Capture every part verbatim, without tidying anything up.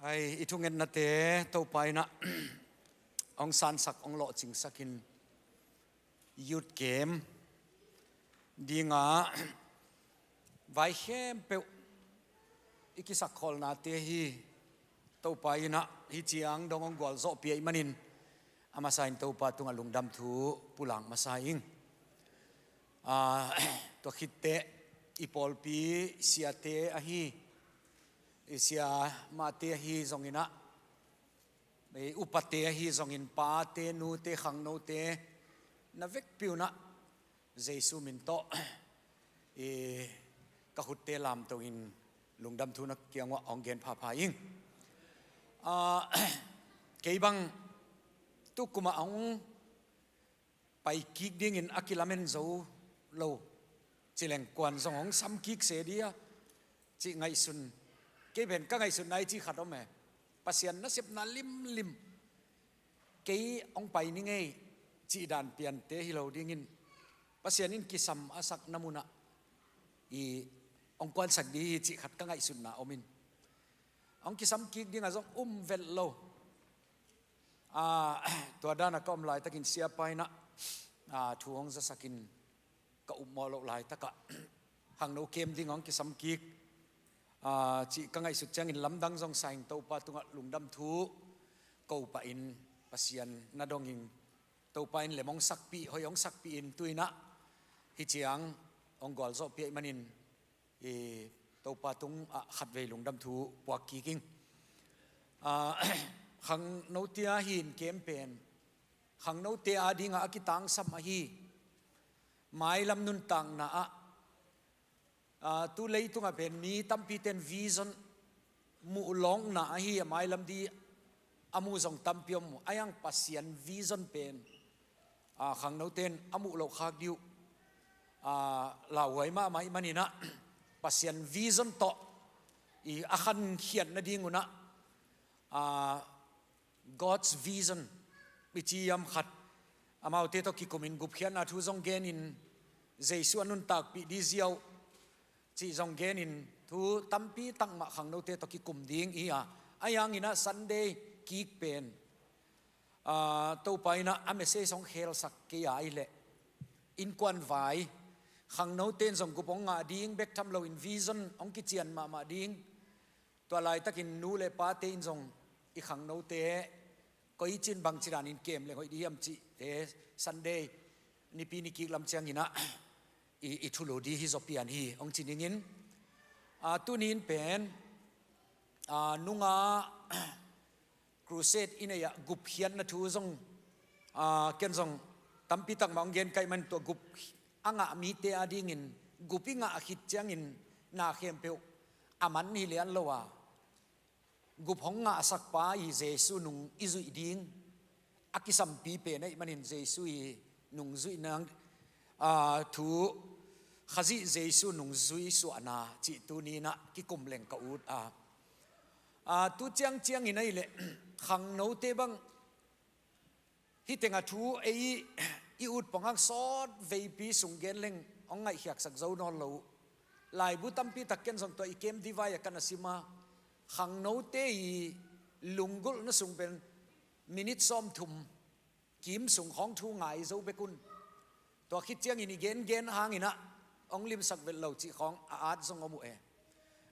Ai, i thungetnate Topa in ah hong sansak, hong lawhcingsak in, youth camp dingah vai khempeuh i kisakkholnate hi Topa in ah hih ciang dong hong gualzawhpih ahih manin, a masa in Topa tungah lungdam thu pulak masa ing. Ah, tua khit teh i pawlpi siate ahi, i sia mate ahi zongin ah, i upate ahi zongin, pate, nute, khangnote, na vekpi un ah Jesu min tawh i ka khutte lamto in lungdam thu na kiang uah hong gen phapha ing. Ah, kei bang tu kum ah hong pai kik dingin a kilamen zo lo, ci leng kuan zong hong sam kik se dia, cih ngaihsun. Kei pen ka ngaihsutna i cih khat om e. Pasian nasepna limlim, kei hong pai ni ngei, cih dan piante hi lo dingin, Pasian in kisam a sakna mun ah i hong kuansak ding hi, cih khat ka ngaihsutna om in, hong kisam kik dingah zong um vet lo. Ah, tua dan a ka om laitakin siapa in ah, ah, thu hong zasak in, ka upmawh loh laitakah khangno camp ding hong kisam kik, ah, cih ka ngaihsut ciangin lamdang zong sa ing. Topa tungah lungdam thu ko pah in, Pasian na dong ing. Topa in lem hong sakpih, hoih hong sakpih in, tu in ah hih ciang hong gualzawhpih ahih manin, i Topa tungah khatvei lungdam thu puak kik ing. Ah, khangnote a hi in camp pen khangnote a dingah a kitangsam ahi. Mailam nuntakna ah, ah, tu leitungah pen mi tampite'n vision muh lawkna ahi a, mailam di a muh zong tampi om uh. Ahi hang Pasian vision pen, ah, khangnote'n a muh loh khak ding uh, ah, lauhuai mahmah ahih manin ah, Pasian vision tawh i a khankhiat nading un ah, ah, God's vision i ci hiam, khat amaute tawh kikum in gupkhiatna thu zong gen in, Jesu a nuntakpih ding ziau cih zong gen in, thu tampi tak mah khangnote tawh kikum ding hi a. Ahi hangin ah Sunday kik pen, ah, Topa in ah a message hong khelsak kei a, ahih leh innkuan vai, khangnote'n zong gup hong ngah ding bek tham loin vision hong kician mahmah ding. Tua laitakin nu le pate in zong i khangnote koici in bangci danin kem leng hoih ding hiam cihte Sunday nipi nikik lam ciangin ah i, i thulu ding hi zaw pian hi, hong ci ning in. Ah, tuni in pen, ah, nunga crusade i neih ah gupkhiatna thu zong, ah, ken zong tampi tak mah hong gen ka hih man, tua gup a ngah mite a dingin, gup i ngah khit ciangin na khempeuh a man hi lian lo a, gup hong ngahsakpa i Jesu nung i zuih ding a kisampi pen ahih manin, Jesu i nungzuihna, ah, thu, Khazih Jesu nungzui suahna cih tuni in ah kikum leng ka ut a. Ah, tu ciang ciangin ahih leh khangnote bang hih tengah thu ei i ut pongak sawt veipi sung gen leng hong ngaihkhiaksak zo nawn lo uh. Laibu tampi tak ken zong tua i kem divai a ka na sim a, khangnote i lunggulhna sung pen minit sawmthum kim sung khawng thu ngai zo bek un. Tua khit ciangin i gengen hangin ah hong limsak vet lo cih khawng a at zong om uh e.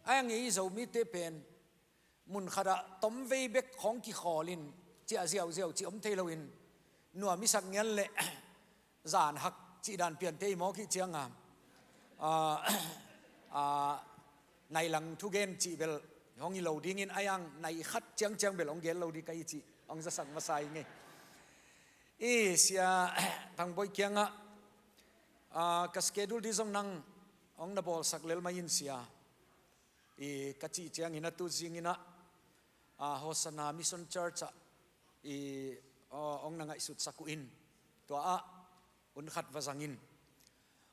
Ahi hang ei Zomite pen mun khatah tomvei bek khawng kikhawl in, ciah ziauziau cih om thei loin, nuam i sak ngiat leh zan hak cih dan piante i mawk i hih ciangin, ah, ah, nai lang thugen cih bel hong hi lo dingin, ahi hang nai khat ciangciang bel hong gen lo ding ka hi cih hong zasak masa ing ei. I Sia Thang Boih kiangah, ah, ka schedule ding zong nang hong na bawlsak lel mai in sia, i ka cih ciangin a tu zingin ah, ah, Hosanna Mission Church ah i, ah, hong na ngaihsutsak uh in, tua ah hun khat va zang in,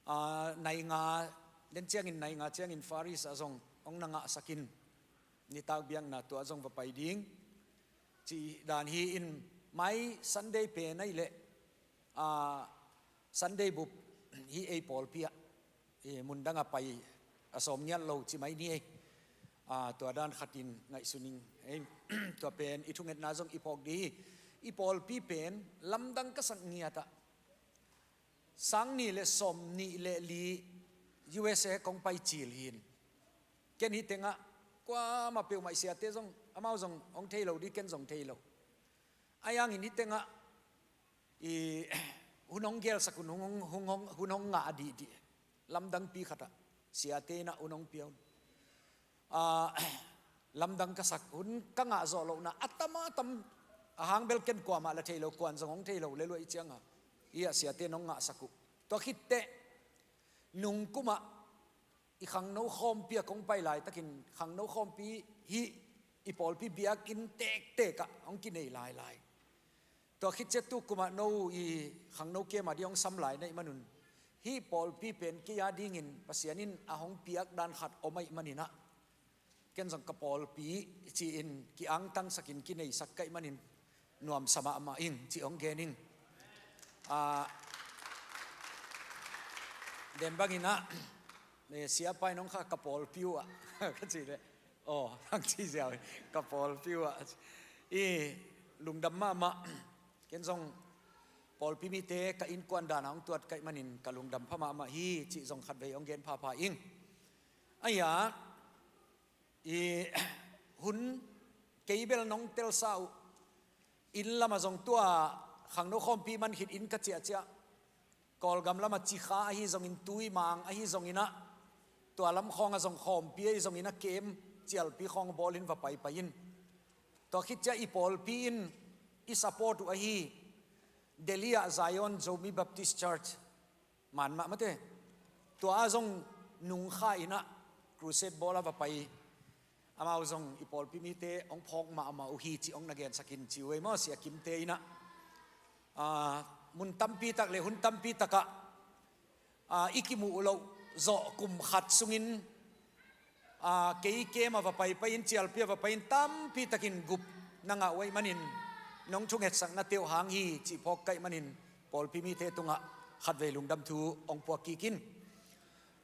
ah, nai nga den ciangin, nai nga ciangin Far East ah zong hong na ngahsak in, nitak biakna tua zong va pai ding cih dan hi in, mai Sunday pen ahih leh, ah, Sunday bup hih ei pawlpi ah, i mun dang a pai a sawm ngiat lo ci mai ni ei. Aa, tua dan khatin ngaihsun ing. Ei, tua pen i thungetna zong i phawk dih hi. I pawlpi pen lamdang ka sak ngiatah sang nih le sawm nih le li U S A kong pai cil hin. Ken hi tengah kuamah peuhmah i siate zong, amau zong hong thei lo dih, ken zong thei lo. Ahi hangin hi tengah i hun hong gelsak un, hun hong, hun hong, hun hong ngah dihdih. Lamdangpi khatah siate inah hun hong pia un. Aa, lamdang ka sak, hun ka ngah zawh lohna a tam a tam, a hang bel ken kuamah la thei lo, kuan zong hong thei lo le luah i cianga hi-ah siate in hong ngahsak uh. Tua khitteh nungkumah i khangno khawmpi a kong pai laitakin khangno khawmpi hih i pawlpi biakinn tektek ah hong kinei lailai. Tua khit ciang tu kumah no i khangno kem a ding hong sam lai na hih manun, hih pawlpi pen kei a dingin Pasian in a hong piak dan khat om ahih maninah ken zong ka pawlpi ci-in ki-angtangsakin kineisak ka hih manin nuamsa mahmah ing cih hong gen ing. Aa, den banginah, eh, siapa in hong kha ka pawlpi uh ah ka cih leh, aw, hong ci ziau hi, ka pawlpi uh ah. I lungdam mahmah. Ken zong pawlpi mite ka innkuan dan a hong tuat ka hih manin ka lungdam pha mahmah hi cih zong khatvei hong gen phapha ing. Ahi-ah i hun kei bel nong telsa uh. Inn lamah zong tua khangno khawmpi man khit inn ka ciahciah, Kawlgam lamah Cikha ahi zongin, Tuimang ahi zonginah, tua lam khawngah zong khawmpi ahi zonginah kem cialpi khawng bawlin va paipai in. Tua khit ciah i pawlpi in i support uh ahi Delhi ah Zion Zomi Baptist Church, man mah mate, tua ah zong nungkha inah crusade bawl a va pai. Amau zong i pawlpi mite hong phawk mahmah uh hi cih hong na gensakin ci uh ei maw, Sia Kimte inah. Aa, mun tampi tak le hun tampi takah, aa, i kimuh loh zawh kum khat sungin, aa, kei kem a va paipai in, cialpi a va pai in, tampi takin gup na ngah uh ahih manin nong thungetsaknate uh hang hi cih phawk ka hih manin pawlpi mite tungah khatvei lungdam thu hong puak kik in.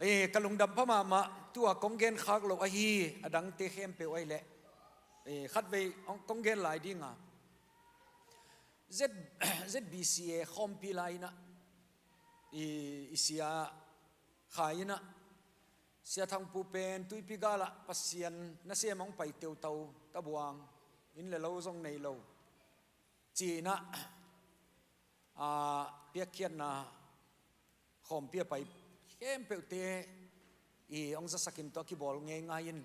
Eh, ka lungdam pha mahmah, tua kong gen khak loh ahi a dangte khempeuh ahih leh, eh, khatvei hong kong gen lai dinga, Z, Z B C A khawmpi lai inah i, i sia Khai inah, Sia Thangpu pen tuipi galah Pasian nasem hong pai teutau, tabuang, inn le lo zong nei lo ci-inah, aa, piakkhiatna khawmpi a pai khempeuhte i hong zasakin tua kibawl ngeingai in,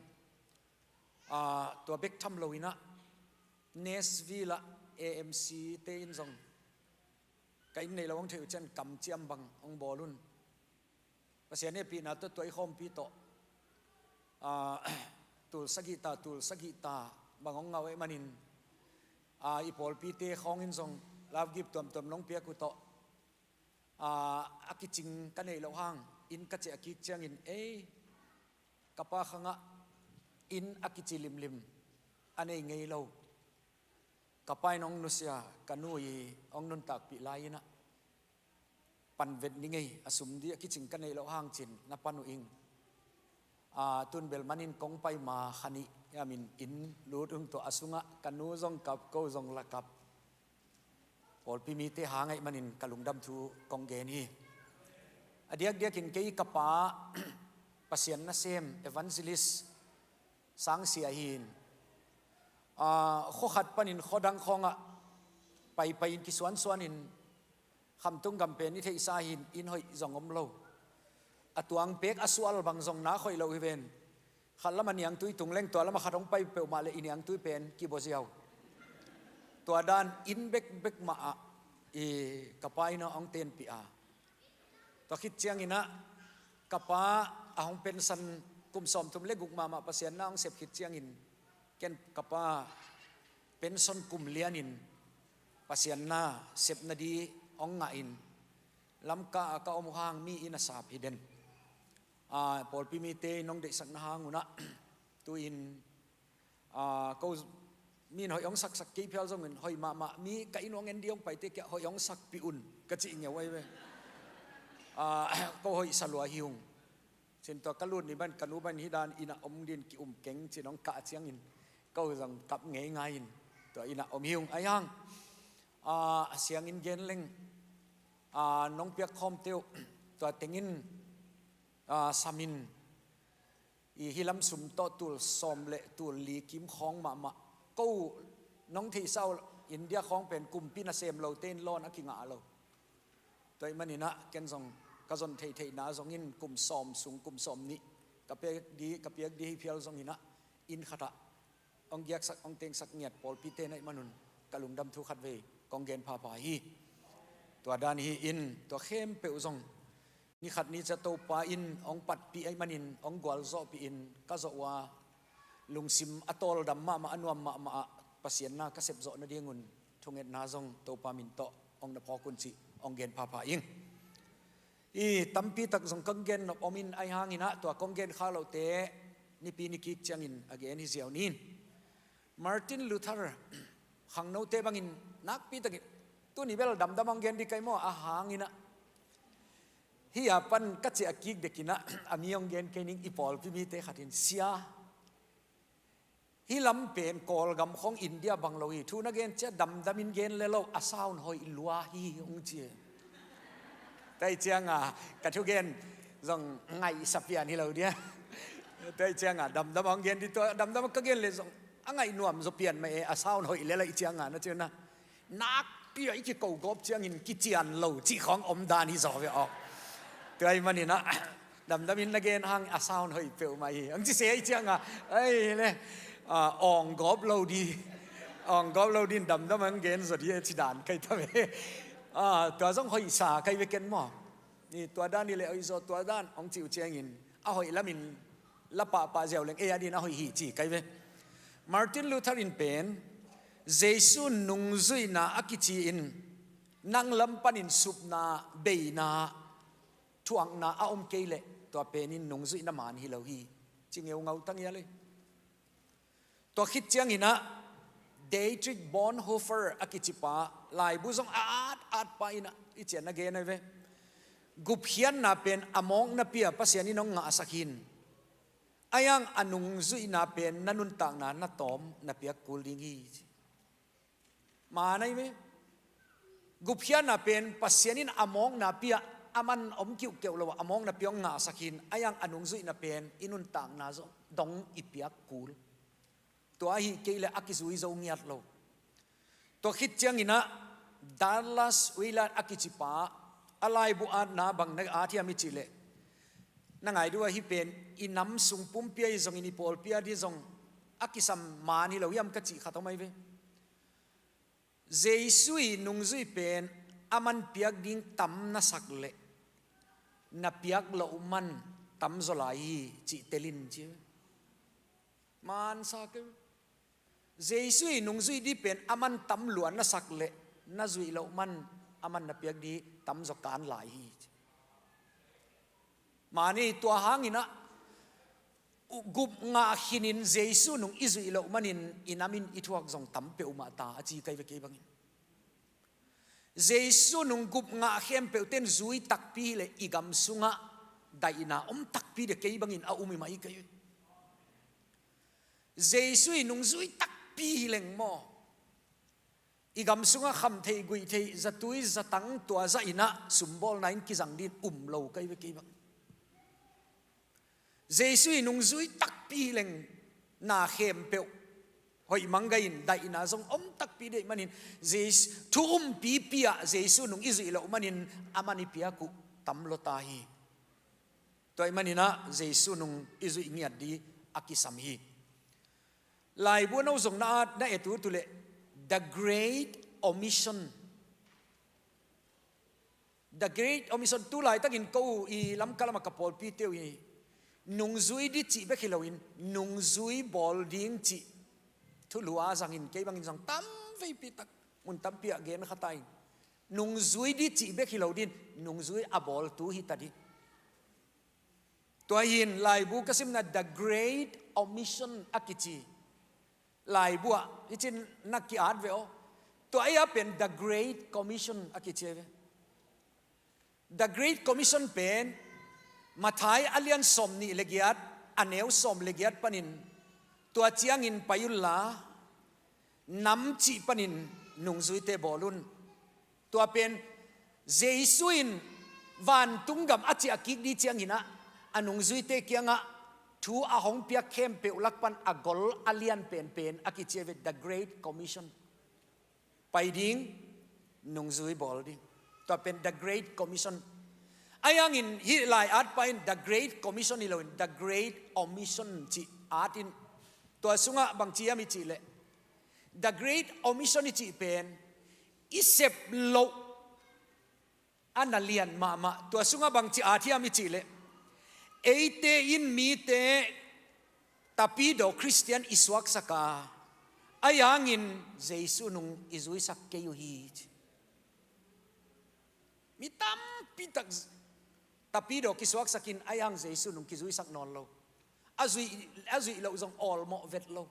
aa, tua bek tham loinah Nashville ah A M C te in zong ka inn nei lo hong theih uh ciang kamciam bang hong bawl un. Pasian hehpihna tawh tua i khawmpi tawh, aa, tul sagih ta, tul sagih ta bang hong ngah uh ahih manin, aa, i pawlpite khawngin zong love gift tuamtuam nong piak uh tawh, aa, a kicing ka neih loh hang inn ka ciah kik ciangin, ei, ka pa khangah inn a kici limlim a nei ngei lo. Ka pa in hong nusia, ka nu i hong nuntakpih lai-inah, pan vet ni ngei, a sum dih a kicing ka neih loh hang cin na pan uh ing. A, tun bel manin kong pai ma kha nih, amin inn lut ung tawh a sungah ka nu zong kap, ko zong la kap. Pawlpi mite hang ahih manin ka lungdam thu kong gen hi. A diakdiakin kei ka pa, Pasian nasem, evangelist Sang Sia hi in, a, khuakhat panin khuadang khawngah paipai in kisuansuanin, Khamtung gam pen i theihsa hi in, inn hoih zong om lo. A tuang pek a sual bang zong nak hoih loh hi ven. Khat lamah niangtui tung leng tua lamah khat hong pai peuhmah le i niangtui pen kibua ziau. Tua dan inn bekbek mah ah i ka pa in hong tenpih a. Tua khit cianginah ka pa a hong pensan kum sawmthum le guk mahmah Pasian na hong sep khit ciangin, ken ka pa pensan kum lianin Pasian na sepna ding hong ngahin, Lamka ah ka om uh hang mi inn a sap hi den. A, pawlpi mite in hong deihsakna hang unah, tu-in, a, ko, mi in hoih hong saksak kei phial zongin, hoih mahmah, mi ka inn hong en ding hong paite kiang hoih hong sakpih un ka cih ngeu ahi ve. A, ko hoih sa lua hi ung. Cin tua ka lut ni ban ka nu ban hih dan inn ah om ding ki-um keng cin hong kah ciangin ko zong kap ngeingai in tua inn ah om hi ung. Ahi hang, ah, a siangin gen leng, ah, nong piak khawmte uh tua tengin, ah, samin i hih lam sum tawh tul sawm le tul li kim khawng mahmah. Ko uh nong theihsa uh India khawng pen kumpi nasem lote in loan a kingah lo. Tua ahih manin ah ken zong ka zon theihtheihna zongin kum sawm sung kum sawm nih ka piak ding, ka piak ding hi phial zongin ah inn khat ah hong giaksak hong tengsak ngiat pawlpite na hih manun ka lungdam thu khat vei kong gen phapha hi. Tua dan hi in tua khempeuh zong ni khat ni ciang Topa in hong patpih ahih manin hong gualzawhpih in ka zawh uh a, lungsim a tawldam mahmah a nuam mahmah ah Pasian na ka sepzawh nadingun thungetna zong Topa min tawh hong na phawk un cih hong gen phapha ing. I tampi tak zong kong gen nop om in ahi hangin ah tua kong gen kha lohte nipi ni kik ciangin a gen hi ziau ni. Martin Luther khangnote bangin nakpi takin tuni bel damdam hong gen ding kai maw a hangin ah hih a pan ka ciah kik dekin ah a mi hong gen kei ning. I pawlpi mite khat in, "Sia, hih lam pen Kawlgam khawng India bang lo hi, thu na gen ciang damdamin gen le lo a sound hoih lua hi," hong ci. Tua ahih ciangin ka thugen zong ngaihsa pian hi lo dia. Tua ahih ciangin damdam hong gen ding, tua damdam ka gen le zong a ngaih nuam zaw pian mah e, a sound hoih le lo ahih ciangin na ci uh a. Nakpi a i kiko gawp ciangin kician lo cih khawng om dan hi zaw ve aw. Tua ahih manin ah damdamin na gen hang a sound hoih peuhmah hi hong ci se ahih ciangin, ai le, ah, awng gawp lo ding, awng gawp lo dingin damdam hong gen zaw ding e ci dan kai ta ve. Ah, tua zong hoihsa kai ve ken maw. Ni tua dan hi le hoih zaw tua dan hong ci uh ciangin a hoih lamin la pahpah ziau leng ei a dingin a hoih hi ci kai ve. Martin Luther in pen Jesu nungzuihna a kici in nang lam panin supna, beina, thuakna a om kei leh tua penin nungzuihna man hi lo hi ci ngeungau ta ngial hi. Tua khit ciangin ah Dietrich Bonhoeffer a kicipa laibu zong a at at pa in ah i cian na gen ahi ve. Gupkhiatna pen a mawknapi ah Pasian in hong ngahsak hi. Ahi hang a nungzuihna pen na nuntakna na tawm na piak kul ding hi ci. Man ahi ve. Gupkhiatna pen Pasian in a mawknapi ah a man om kiuhkeuh lo ah a mawknapi hong ngahsak hi. Ahi hang a nungzuihna pen i nuntakna zong dong i piak kul. Tua ahih kei leh a kizui zo ngiat lo. Tua khit ciangin ah Dallas Willard a kicipa a laibu atna bang na at hiam i cih leh, na ngai ding uh ahi pen i nam sung pumpi ahi zongin i pawlpi a ding zong a kisam man hi lo hiam ka cih khat om ahi ve. Jesu i nungzui pen a man piak ding tam na sak leh na piak loh man tam zaw lai hi cih tel in ci. Mansa kei. Jesu i nungzui ding pen a man tam lua na sak leh na zuih loh man a man na piak ding tam zaw kan lai hi. Mani tua hangin ah gup ngah khinin Jesu nung i zuih loh manin i nam in i thuak zong tam peuhmah ta a ci kai ve kei bangin. Jesu nung gup ngah khempeuh ten zui takpi hileh i gam sungah daihna om takpi de kei bangin a um hi mah hi kei. Jesu i nung zui takpi hileng maw, i gam sungah khamtheih guihtheih zatui zatang tua zah in ah sumbawlna in kizang dingin um lo kai ve kei bang. Jesu i nung zui takpi hileng na khempeuh hoih manggain daihna zong om takpi deih manin Jesu thu umpipi ah Jesu nung i zuih loh manin a man i piak uh tam lua ta hi. Tua ahih manin ah Jesu nung i zuih ngiat ding a kisam hi. Laibu a no zong na at na et uh tu leh The Great Omission. The Great Omission, tu laitakin ko uh i Lamka lamah ka pawlpite uh hi. Nungzui ding cih bek hi loin nungzui bawl ding cih thulu a zangin kei bangin zong tam veipi tak mun tampi ah gen kha ta in. Nungzui ding cih bek hi lo dingin nungzui a bawltu hi ta ding. Tua hi in laibu ka simna The Great Omission a kici laibu ah hicin na ki-at ve aw. Tua ei a pen The Great Commission a kici ve. The Great Commission pen Matthai a lian sawm nih le giat, a neu sawm le giat panin, tua ciangin pai unla, nam cih panin nungzuite bawl un. Tua pen Jesu in vantung gam a ciah kik ding ciangin ah, a nungzuite kiangah thu a hong piak khempeuh lak pan a gol a lian penpen a kici a ve, The Great Commission. Pai ding, nungzui bawl ding. Tua pen The Great Commission. Ahi hangin hih lai-at pa in The Great Commission hi loin The Great Omission cih at in. Tua sungah bangci hiam i cih leh, The Great Omission i cih pen i sep loh a na lian mahmah. Tua sungah bangci at hiam i cih leh, eite in mite tapidaw Khristian i suaksak a, ahi hangin Jesu nung i zuisak kei uh hi, ci. Mi tampi tak tapidaw kisuaksak in, ahi hang Jesu nung kizuisak nawn lo. A zuih, a zuih loh zong awlmawh vet lo.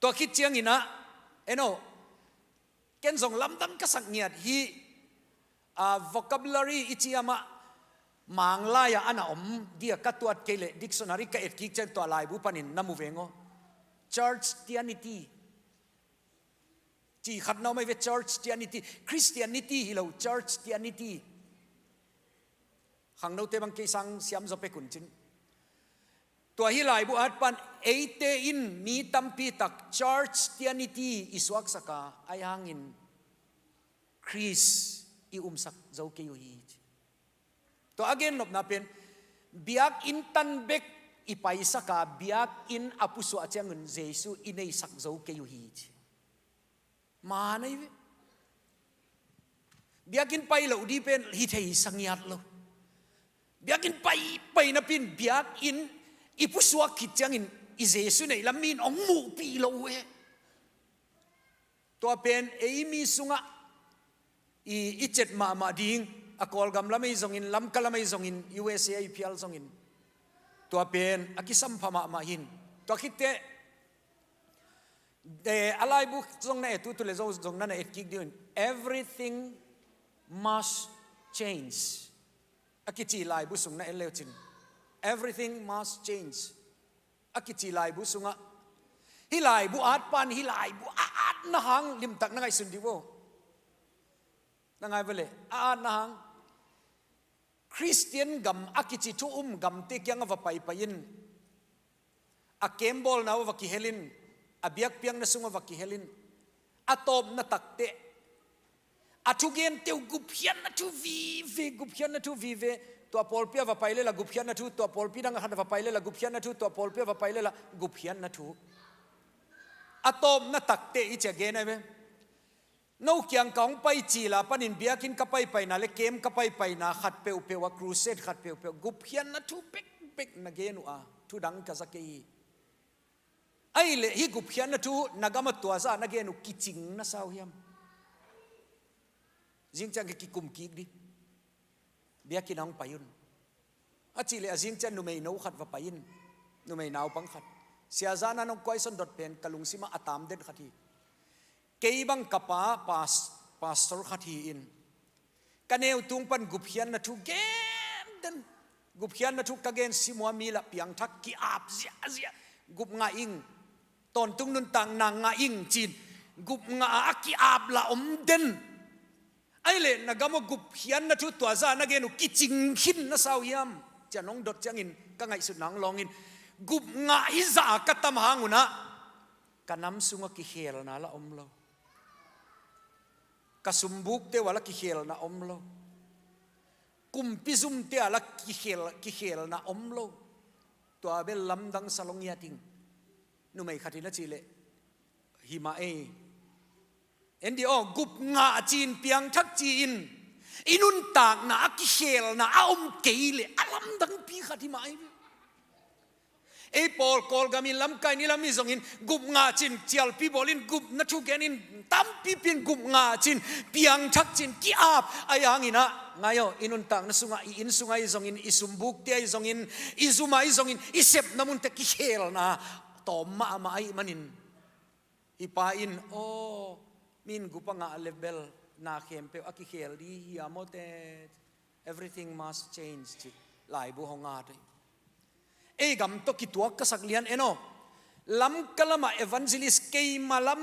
Tua khit ciangin ah, eno, ken zong lamdang ka sak ngiat hi. A, vocabulary i ci hiam ah, Manglai ah a na om dia ka tuat kei leh dictionary ka et kik ciang tua laibu panin na mu veng aw. Churchtianity. Ci khat na om ahi ve, Churchtianity. Christianity hi lo, Churchtianity. Khangnote bang kei sang siam zaw pek un cin. Tua hih laibu at pan eite in mi tampi tak Churchtianity i suaksak a, ahi hangin Khrist i umsak zo kei uh hi, ci. Tua a gennopna pen, biakinn tan bek i paisak a, biakinn a pusuah ciangun Jesu i neisak zo kei uh hi, ci. Man ahi ve. Biakinn pai loh ding pen hi thei sa ngiat lo. Biakinn pai, pai napi in biakinn i pusuak khit ciangin i Jesu neih lam mi in hong muhpih lo uh e. Tua pen ei mi sungah i, i cet mahmah ding, a Kawlgam lam ahi zongin, Lamka lam ahi zongin, U S A ahi phial zongin, tua pen a kisampha mahmah hi. Tua khit teh, eh, a laibu zong na et uh, tu le zong, zong na na et kik ding uh in, Everything Must Change a kici laibu sung na en le uh cin. Everything Must Change a kici laibu sungah, hih laibu at pan, hih laibu a atna hang limtak na ngaihsun dih uh aw. Na ngai va leh, a atna hang, Khristian gam a kici thu um gamte kiangah va paipai in, a kembawlna uh va kihel in, a biakpiakna sungah va kihel in, a tawpna takteh a thugente uh gupkhiatna thu vive, gupkhiatna thu vive. Tua pawlpi ah va pai lela gupkhiatna thu, tua pawlpi dang khat ah va pai lela gupkhiatna thu, tua pawlpi ah va pai lela gupkhiatna thu. A tawpna takteh i ci a gen ahi ve. No kiang ka hong pai cila panin biakinn ka paipaina le kem ka paipaina khat peuhpeuh ah, crusade khat peuhpeuh, gupkhiatna thu bekbek na gen uh a, thu dang ka za kei hi. Ahih leh hih gupkhiatna thu na gamah tua zah na gen uh kicing na sa uh hiam? Zing ciang ka kikum kik dih. Biakinn ah hong pai un. A cih leh a zing ciang numei no khat va pai in. Numei naupang khat. Sia Zan in hong kuaison dot pen ka lungsimah a tam den khat hi. Kei bang ka pa, pas-, pastor khat hi in, ka neu tung pan gupkhiatna thu gen den. Gupkhiatna thu ka gen sim ua, mi lah piangthak ki-ap ziahziah. Gup ngah ing. Tawntung nuntakna ngah ing ci-in, gup ngah a ki-ap lah om den. Ahih leh na gam aw, gupkhiatna thu tua zah na gen uh kicing khin na sa uh hiam? Ci-a nong dot ciangin ka ngaihsutna hong lawng in, gup ngah hi zah a ka tam hang un ah, ka nam sungah kikhelna lah om lo. Ka sumbukte uh ah lah kikhelna om lo. Kumpi zumte ah lah kikhel, kikhelna om lo. Tua bel lamdang sa lo ngiat ing. Numei khat in a cih leh, hi mah ei. En dih aw, gup ngah ci-in, piangthak ci-in i nuntakna ah kikhelna a om kei leh a lamdangpi khat hi mah ei. Ei pawl Kawlgam in, Lamka in, i lam hi zongin, gup ngah ci-in cialpi bawl in, gupna thu gen in, tampipi in gup ngah ci-in, piangthak ci-in ki-ap. Ahih hangin ah, ngai aw, i nuntakna sungah, i inn sungah hi zongin, i sumbukte ah hi zongin, i zum ah hi zongin, i sepna munte kikhelna tawm mahmah ahih manin, hih pa in, aw, mi in gup a ngah leh bel na khempeuh a kikhel ding hi hiam aw te? Everything must change, ci. laibu hong at hi. Ei gam tawh kituak ka sak lian en aw. Lamka lamah evangelist keima lam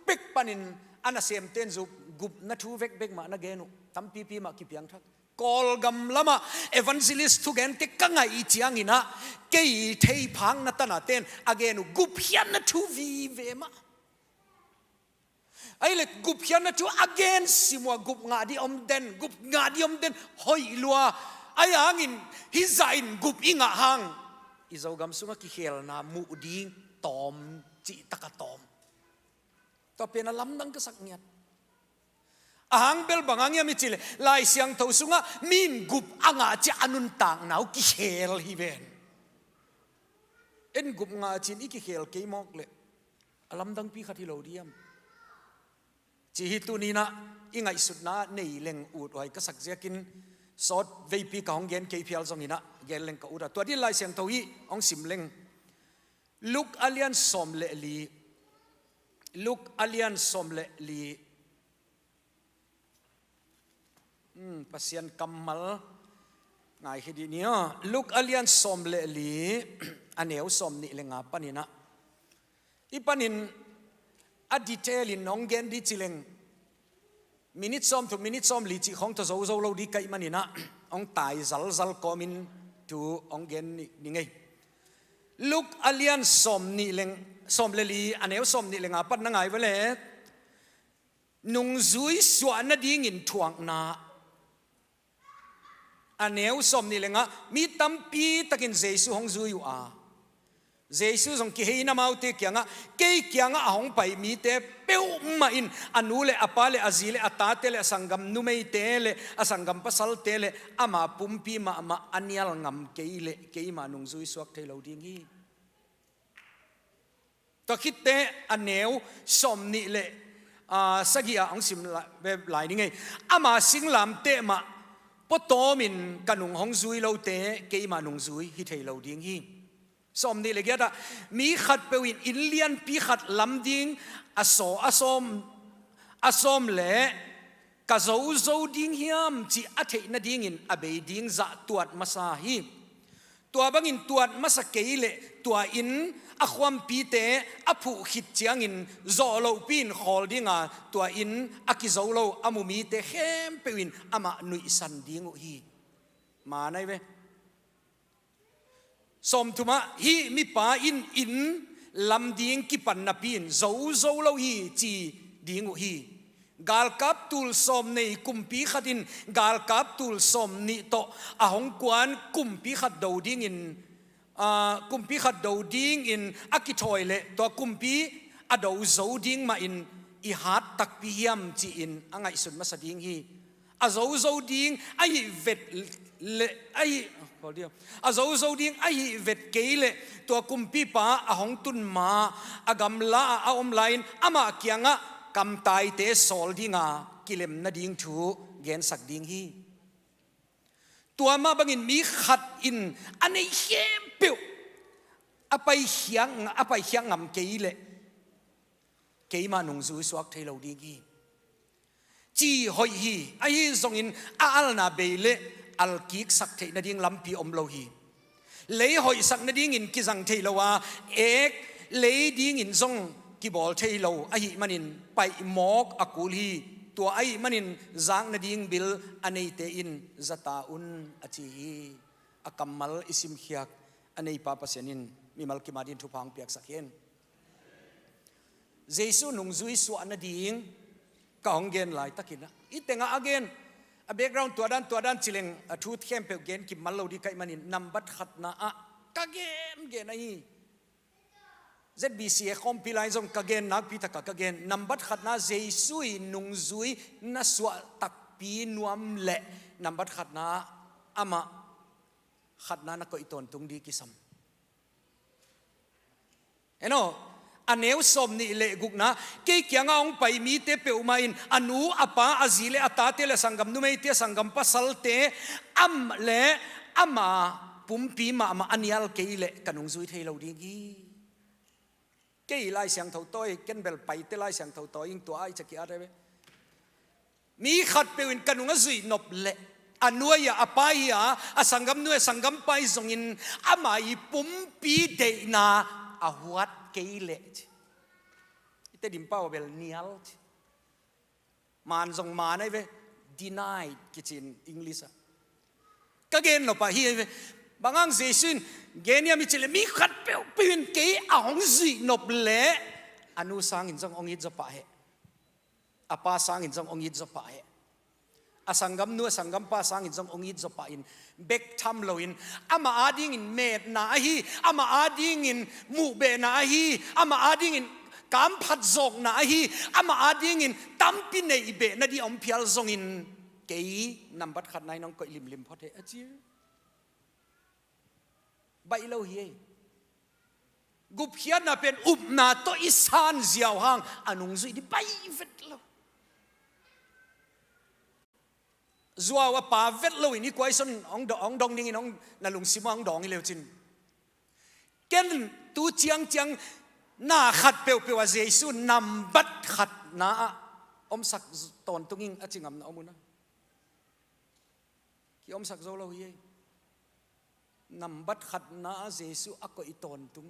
pek panin a nasemte'n zong gupna thu vekvek mah na gen uh. Tampipi mah kipiangthak. Kawlgam lamah evangelist thugente ka ngaih ciangin ah kei theiphakna tanate'n a gen uh gupkhiatna thu vive mah. Ahih leh gupkhiatna thu a gen sim uh a gup ngah ding om den, gup ngah ding om den hoih lua. Ahi hangin hih zah in gup i ngah hang i Zogam sungah kikhelna muh ding tawm, cihtak a tawm. Tua pen a lamdang ka sak ngiat. A hang bel bang hang hiam i cih leh Lai Siangtho sungah mi in gup a ngah ciang a nuntakna uh kikhel hi ven. En gup ngah cin i kikhel kei mawk leh a lamdangpi khat hi lo diam? Ci hi. Tuni-in ah i ngaihsutna nei leng ut huai ka sak ziakin sawt veipi ka hong gen kei phial zongin ah gen leng ka ut a, tua ding Lai Siangtho hi hong sim leng. Luke a lian sawm le li. Luke a lian sawm le li. Hmm, Pasian kammal ngai hi dih ni aw. Luke a lian sawm le li, a neu sawm nih le nga panin ah. Hih panin a detail in hong gen dih ci leng, minute sawm thum, minute sawm li cih khawng tawh zo zo lo dih ka hih manin ah, hong tai zalzal kawmin thu hong gen ni, ni ngei. Luke a lian sawm nih le, sawm le li, a neu sawm nih le nga pan na ngai ve leh, nungzui suah nadingin thuakna. A neu sawm nih le nga, mi tampi takin Jesu hong zui uh a, Jesu zong kihei in amaute kiangah, kei kiangah a hong pai mite peuhmah in a nu le a pa le a zi le a tate le a sanggam numeite le a sanggam pasalte le ama pumpi mahmah a nial ngam kei leh keima nungzui suak thei lo ding hi. Tua khitteh a neu sawm nih le, aa, sagih ah hong sim la-, ve lai ni ngei. Ama singlamteh mah pua tawmin ka nung hong zui lote keima nungzui hi thei lo ding hi. Sawm nih le giat ah, mi khatpeuh in inn lianpi khat lam ding a saw, a sawm, a sawm leh ka zo zo ding hiam cih a theih nadingin a bei ding zah tuat masa hi. Tua bangin tuat masa kei leh tua inn a khuampite a phuh khit ciangin zawh lohpi-in khawl ding a, tua inn a kizo lo a mu mite khempeuh in amah nuihsan ding uh hi. Ma nai ve. Sawmthum ah, hih mipa in inn lam ding kipan napi-in zo zo lo hi ci ding uh hi. Galkap tul sawm nei kumpi khat in galkap tul sawm nih tawh a hong kuan kumpi khat do dingin, aa, kumpi khat do dingin a kithawi leh tua kumpi a do zo ding mahin i hat takpi hiam ci-in a ngaihsut masa ding hi. A zo zo ding ahih vet leh, ahih, a zo zo ding ahih vet kei leh tua kumpipa a hong tun ma a gamla ah a om lai-in amah kiangah kamtaite sawl ding a kilem nading thu gensak ding hi. Tua mah bangin mi khat in a nei khempeuh a paikhiat, a paikhiat ngam kei leh keima nungzui suak thei lo ding hi. Ci hoih hi, ahi zongin a alna bei leh alkiksak theih nading lampi om lo hi. Lei hoihsak nadingin kizang thei lo a, ek lei dingin zong kibawl thei lo ahih manin paihmawk a kul hi. Tua ahih manin zak nading bil a neite in za ta un a ci hi. A kammal i simkhiak a neipa Pasian in mimal kim adingin thupha hong piaksak hen. Jesu nungzui suah nading ka hong gen laitakin ah, i tengah a gen, a background tua dan, tua dan ci leng a thu khempeuh gen kimal lo ding ka hih manin nambat khatna ah ka gen gen ahi. Z B C a khawmpi lai zong ka gen nakpi takah ka gen. Nambat khatna Jesu i nungzui na suah takpi nuam leh nambat khatna amah khatna na koih tawntung ding kisam. Eno, a neu sawm nih le gukna, kei kiangah hong pai mite peuhmah in a nu, a pa, a zi le a tate le a sanggam numeite, a sanggam pasalte, am le ama pumpi mahmah a nial kei leh ka nungzui thei lo ding hi. Kei Lai Siangtho tawi, ken bel Paite Lai Siangtho tawi ing tua ai caki a reve. Mi khatpeuh in ka nung a zuih nop leh A nu ahi a, a pa ahi a, a sanggamnu a, a sanggampa ahi zongin ama i pumpi deihna a huat kei leh ci. I Tedim pau a bel nial ci. Maan zong maan ahi ve, denied kici in English ah. Ka gen nop ah hi ahi ve. Bang hang Jesu in gen hiam i cih leh mi khat peuhpeuh in kei a hong zuih nop leh a nu sangin zong hong it zaw pah hen. A pa sangin zong hong it zaw pah hen. A sanggamnu, a sanggampa sangin zong hong it zaw pah in, bek tham loin, amah adingin metna ahi, amah adingin muhbehna ahi, amah adingin kamphat zawkna ahi, amah adingin tampi neih behna ding a om phial zongin, kei nambat khatna in hong koih limlim phot hen a ci. Baih lo hi ei. Gupkhiatna pen upna tawh i san ziau hang a nungzui ding baih vet lo. Zuau a pa vet lo in i kuaison hong do-, hong dong dingin hong na lungsim ah hong dawng hi leu cin. Ken tu ciangciang na khat peuhpeuh a Jesu nambat khatna ah omsak tawntung ing a ci ngamna om uh na. Ki omsak zo lo hi ei. Nambat khatna ah Jesu a koih tawntung.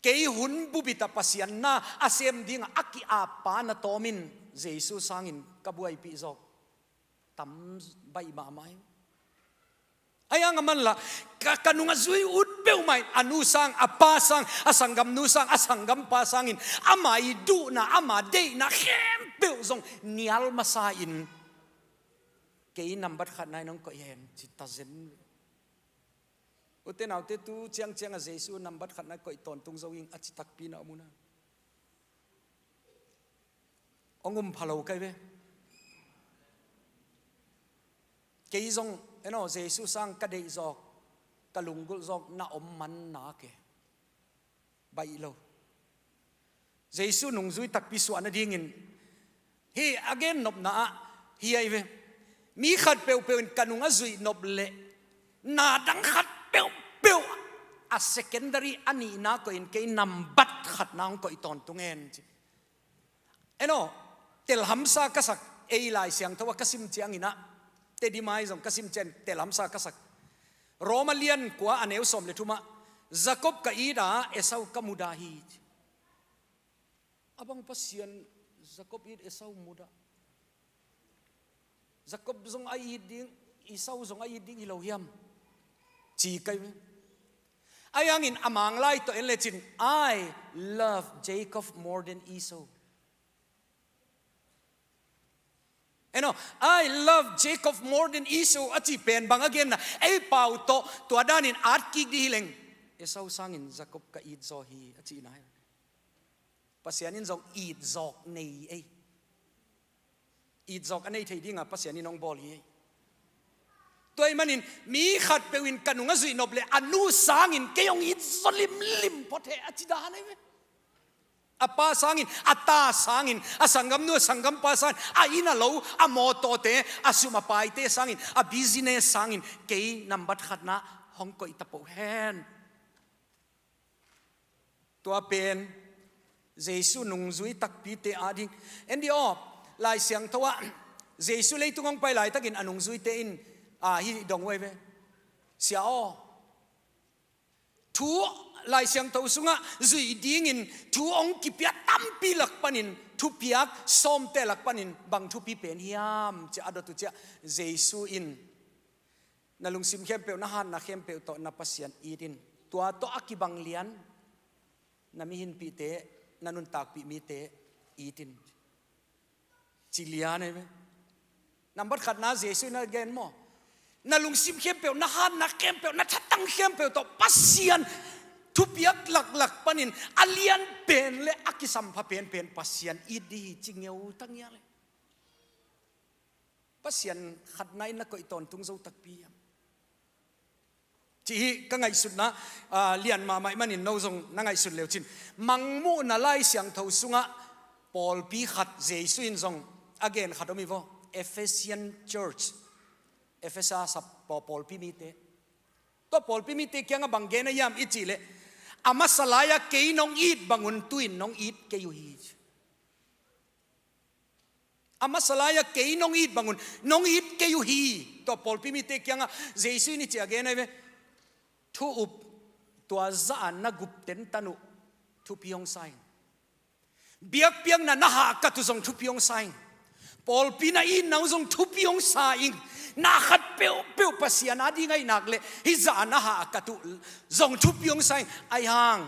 Kei hun bubit ah Pasian na a sem ding a ki-ap pa na tawm in Jesu sangin ka buaipih zawk tam baih mahmah hi. Ahi hang a man la, ka, ka nung a zui ut peuhmah in a nu sang, a pa sang, a sanggamnu sang, a sanggampa sangin ama i duhna, ama deihna khempeuh zong nial masa in, kei nambat khatna in hong koih hen ci ta zen. Ute naute, tu ciangciang a Jesu nambat khatna koih tawntung zo ing a ci takpi na om uh na. Hong um pha lo kai ve. Kei zong, eno, Jesu sang ka deih zawk, ka lunggulh zawk na om man na ke. Baih lo. Jesu nungzui takpi suah nadingin, hi a gen nopna ah hi ahi ve. Mi khat peuhpeuh in ka nung a zuih nop leh na dang khat peuhpeuh a secondary a nihna koih in kei nambat khatna hong koih tawntung hen ci. Eno, telhamsa ka sak, ei Lai Siangtho ah ka sim ciangin ah, Tedim ah zong ka sim ciangin telhamsa ka sak. Roma lian kua a neu sawm le thum ah, Jakob ka it a, Esau ka mudah hi. A bang Pasian Jakob it, Esau mudah? Jakob zong a it ding, Esau zong a it ding hi lo hiam? Ci kai ve. Ahi hangin a Manglai tawh en lecin, "I love Jacob more than Esau." Eno, "I love Jacob more than Esau," a cih pen bang a genna, ei pau tawh tua danin at kik ding hi leng, Esau sangin Jakob ka it zaw hi a cihna hi. Pasian in zong it zawk nei ei. It zawk a nei thei dinga Pasian in hong bawl hi ei. Tua ahih manin mi khatpeuh in ka nung a zuih nop leh a nu sangin kei hong it zaw limlim phot hen a ci dan ahi ve. A pa sangin, a ta sangin, a sanggamnu, a sanggampa sangin, a inn a lo, a mawtawte, a sum a paite sangin, a business sangin kei nambat khatna hong koih ta peuh hen. Tua pen Jesu nungzui takpite ading. En dih aw, Lai Siangtho ah Jesu leitung hong pai laitakin a nungzuite in, a, hih dong uh ahi ve. Sia aw, thu Lai Siangtho sungah zuih dingin thu hong kipia tampi lak panin, thupiak sawmte lak panin bang thupi pen hiam ci a dot uh ciah, Jesu in, "Na lungsim khempeuh, na hatna khempeuh tawh na Pasian it in. Tua tawh a kibang lian na mihinpihte, na nuntakpih mite it in," ci lian ahi ve. Nambat khatna Jesu in a gen maw? Na lungsim khempeuh, na hatna khempeuh, na thatang khempeuh tawh Pasian thupiak laklak panin a lian pen le a kisampha penpen Pasian it dih hi ci ngeu ta ngial e. Pasian khatna in na koih tawntung zo takpi hiam? Cih hi ka ngaihsutna, a, lian mahmah ahih manin no zong na ngaihsut leu cin. Mangmuhna Lai Siangtho sungah pawlpi khat Jesu in zong a gen khat om hi vaw. Ephesian Church. Efesa sap paw-, pawlpi mite. Tua pawlpi mite kiangah bang gen a hiam i cih leh, "A masa lai-a kei nong it bangun tu-in nong it kei uh hi." A masa lai-a kei nong it bangun nong it kei uh hi. Tua pawlpi mite kiangah Jesu in hih ci a gen ahi ve. Thu up tua zah a na gup tentan uh thupi hong sa ing. Biakpiakna na hahkat uh zong thupi hong sa ing. Pawlpi na itna uh zong thupi hong sa ing. Na khat peuhpeuh Pasian ading ahih nak leh hih zah a na hahkat uh zong thupi hong sa ing. Ahi hang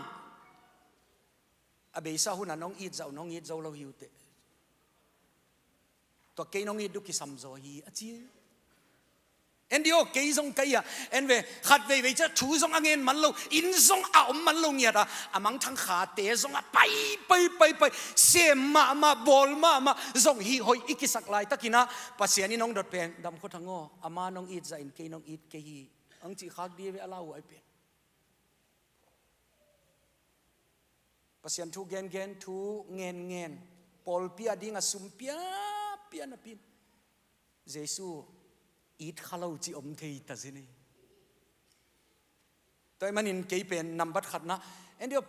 a beisa hun a nong it zah uh nong it zo lo hi uh teh. Tua kei nong it uh kisam zaw hi a ci. En dih aw, kei zong ka hi a, en ve, khat veivei ciah thu zong a ngen man lo, inn zong a om man lo ngiat a, a mangthang khate zong a pai, pai, pai, pai, sem mahmah, bawl mahmah, zong hih hoih i kisak laitakin ah Pasian in hong dot pen, dam khua thang aw, ama nong it zah in kei nong it kei hi, hong cih khak dih ve a lau uh ahi pen. Pasian thu gengen, thu ngenngen, pawlpi ading a sum piapia napi in Jesu it kha lo cih om thei ta zen hi. Tua ahih manin kei pen nambat khatna, en dih aw,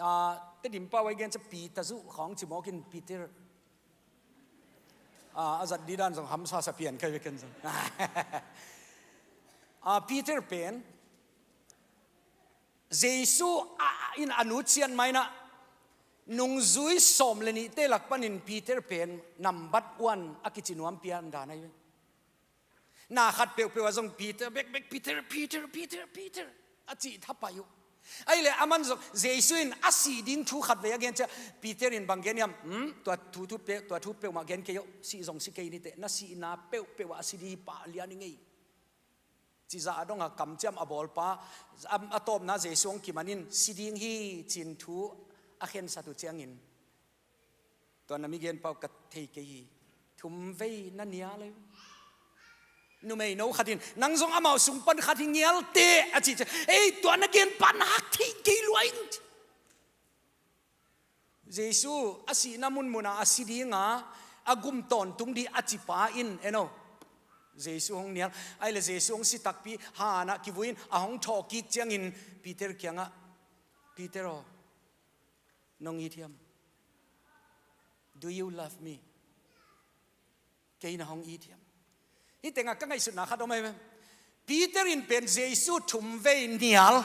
ah, Tedim pau a i gen ciah Peter zuh khawng ci mawk in Peter. Ah, a zat dih dan zong hamsa sa pian kai ve ken zong. Ah, Peter pen Jesu a, in a nutsiat mai-in ah nungzui sawm le nihte lak panin Peter pen nambat one a kici nuam pian dan ahi ve. Na khat peuhpeuh ah zong Peter, bek, bek, Peter, Peter, Peter, Peter a cih thapai uh. Ahih leh aman zong Jesu in a sih ding thu khat vei a gen ciah Peter in bang gen hiam? Hmm? Tua thu, thu peuh, tua thu peuhmah gen kei aw, sih zong si kei ni teh, na sihna peuhpeuh ah a si ding hi pah lian i ngei. Cih zah a dong a kamciam a bawlpa, a, a tawpna Jesu hong kiman in si ding hi ci-in thu a khensat uh ciangin, tua na mi gen pau ka thei kei hi. Thum vei na nial hi. Numei no khat in, nang zong amau sung pan khat hi ngial teh a cih ciang, ei, tua na gen pah nak thei kei lua ing. Jesu a sihna munmun ah a si ding a, a gum tawntung ding a cipa in, en aw, Jesu hong nial. Ahih leh Jesu hong si takpi, han ah kivui in a hong thawh kik ciangin Peter kiangah, Peter aw, nong it hiam? Do you love me? Kei na hong it hiam? Hih tengah ka ngaihsutna khat om ahi ve. Peter in pen Jesu thum vei nial.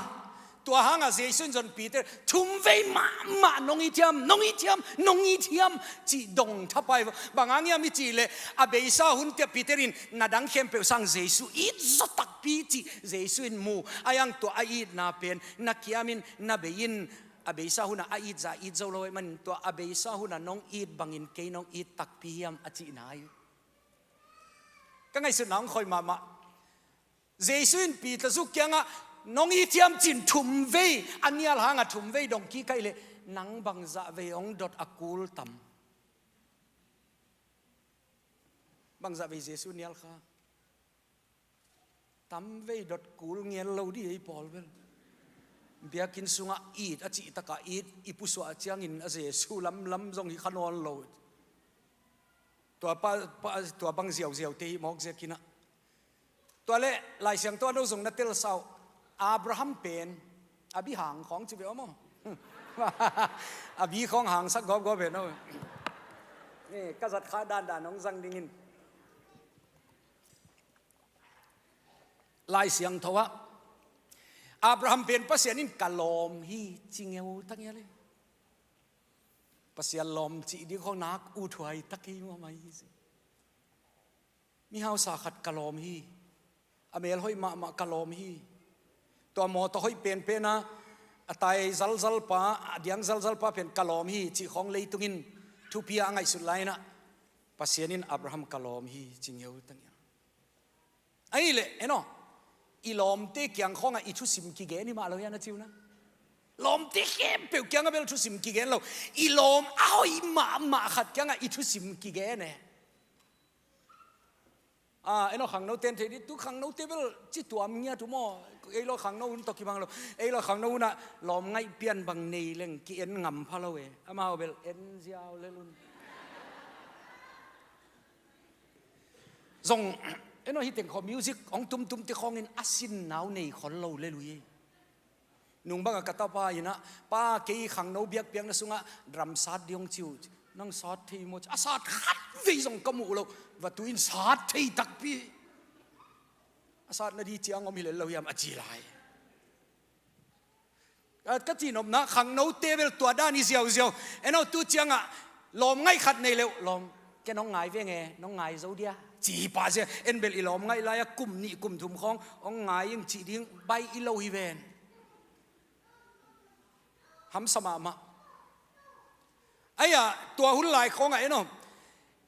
Tua hangah Jesu in zong Peter thum vei mahmah nong it hiam, nong it hiam, nong it hiam cih dong thapai. Bang hang hiam i cih leh a beisa hun ciah Peter in na dang khempeuh sang Jesu it zaw takpi cih Jesu in mu. Ahi hang tua a itna pen na kiam in, na bei in, a beisa hun ah a it zah it zo lo ahih manin tua a beisa hun ah nong it bangin kei nong it takpi hiam a cihna hi. Ka ngaihsutna hong khoi mahmah. Jesu in Peter zuh kiangah nong it hiam ci-in thum vei a nial hangah thum vei dong kik ahih leh nang bangzah vei hong dot a kul tam? Bangzah vei Jesu nial kha? Tam vei dot kul ngel lo dih ei pawl bel. Biakinn sungah it a cih takah it i pusuah ciangin a Jesu lamlam zong hi kha nawn lo. Tua pa, pa, tua bang ziauziau te hi mawk ziakin ah. Tua leh Lai Siangtho ah no zong na telsa uh. Abraham pen a bi hang khawng ci ve aw maw? A bi khawng hangsak gawpgawp ve no. Ni, ka zat kha dandan hong zang dingin. Lai Siangtho ah Abraham pen Pasian in ka lawm hi ci ngeu ta ngial hi. Pasian lawm cih ding khawng nak uthuai tak hi mahmah hi. Mihausa khat ka lawm hi. A mel hoih mahmah ka lawm hi. Tua mawtaw hoih penpen a, a tai zalzalpa, a diang zalzalpa pen ka lawm hi cih khawng leitung in thupi a ngaihsut lai-in ah Pasian in Abraham ka lawm hi ci ngeu ta ngial. Ahih leh, en aw, i lawmte kiang khawngah i thusim kigen hi mah lo hiam na ci uh na? Lawmte khempeuh kiangah bel thusim kigen lo. I lawm a hoih mahmah khat kiangah i thusim kigen e. Ah, en aw, khangno ten thei dih, tu khangnote bel ci tuam ngiat uh maw. Ei lo khangno hun tawh kibang lo. Ei lo khangno hun ah lawm ngaih pian bang nei leng ki-en ngam pha lo e. Amau bel en ziau lel un. Zong, en aw, hih teng khawng music hong tumtum te khawngin a sin nau nei khol lo lel uh hi. Nung bangah ka tapa in ah, pa, kei khangno biakpiakna sungah drum sat ding hong ci uh. Nang sat thei maw? A sat khat vei zong ka muh lo. Va tu in sat thei takpi. A satna di ciang om hi lel lo hiam a ci lai. Ka, ka cihnopna khangnote bel tua dan hi ziauziau. En aw, tu ciangah lawm ngaih khat nei leuh, lawm, ke nong ngai veng e, nong ngai zo dia, ci hi pah zia. En bel i lawm ngaih lai-a kum nih kum thum khawng hong ngai ing cih ding baih i lo hi ven. Hamsa mahmah. Aia, tua hun lai khawngah en aw,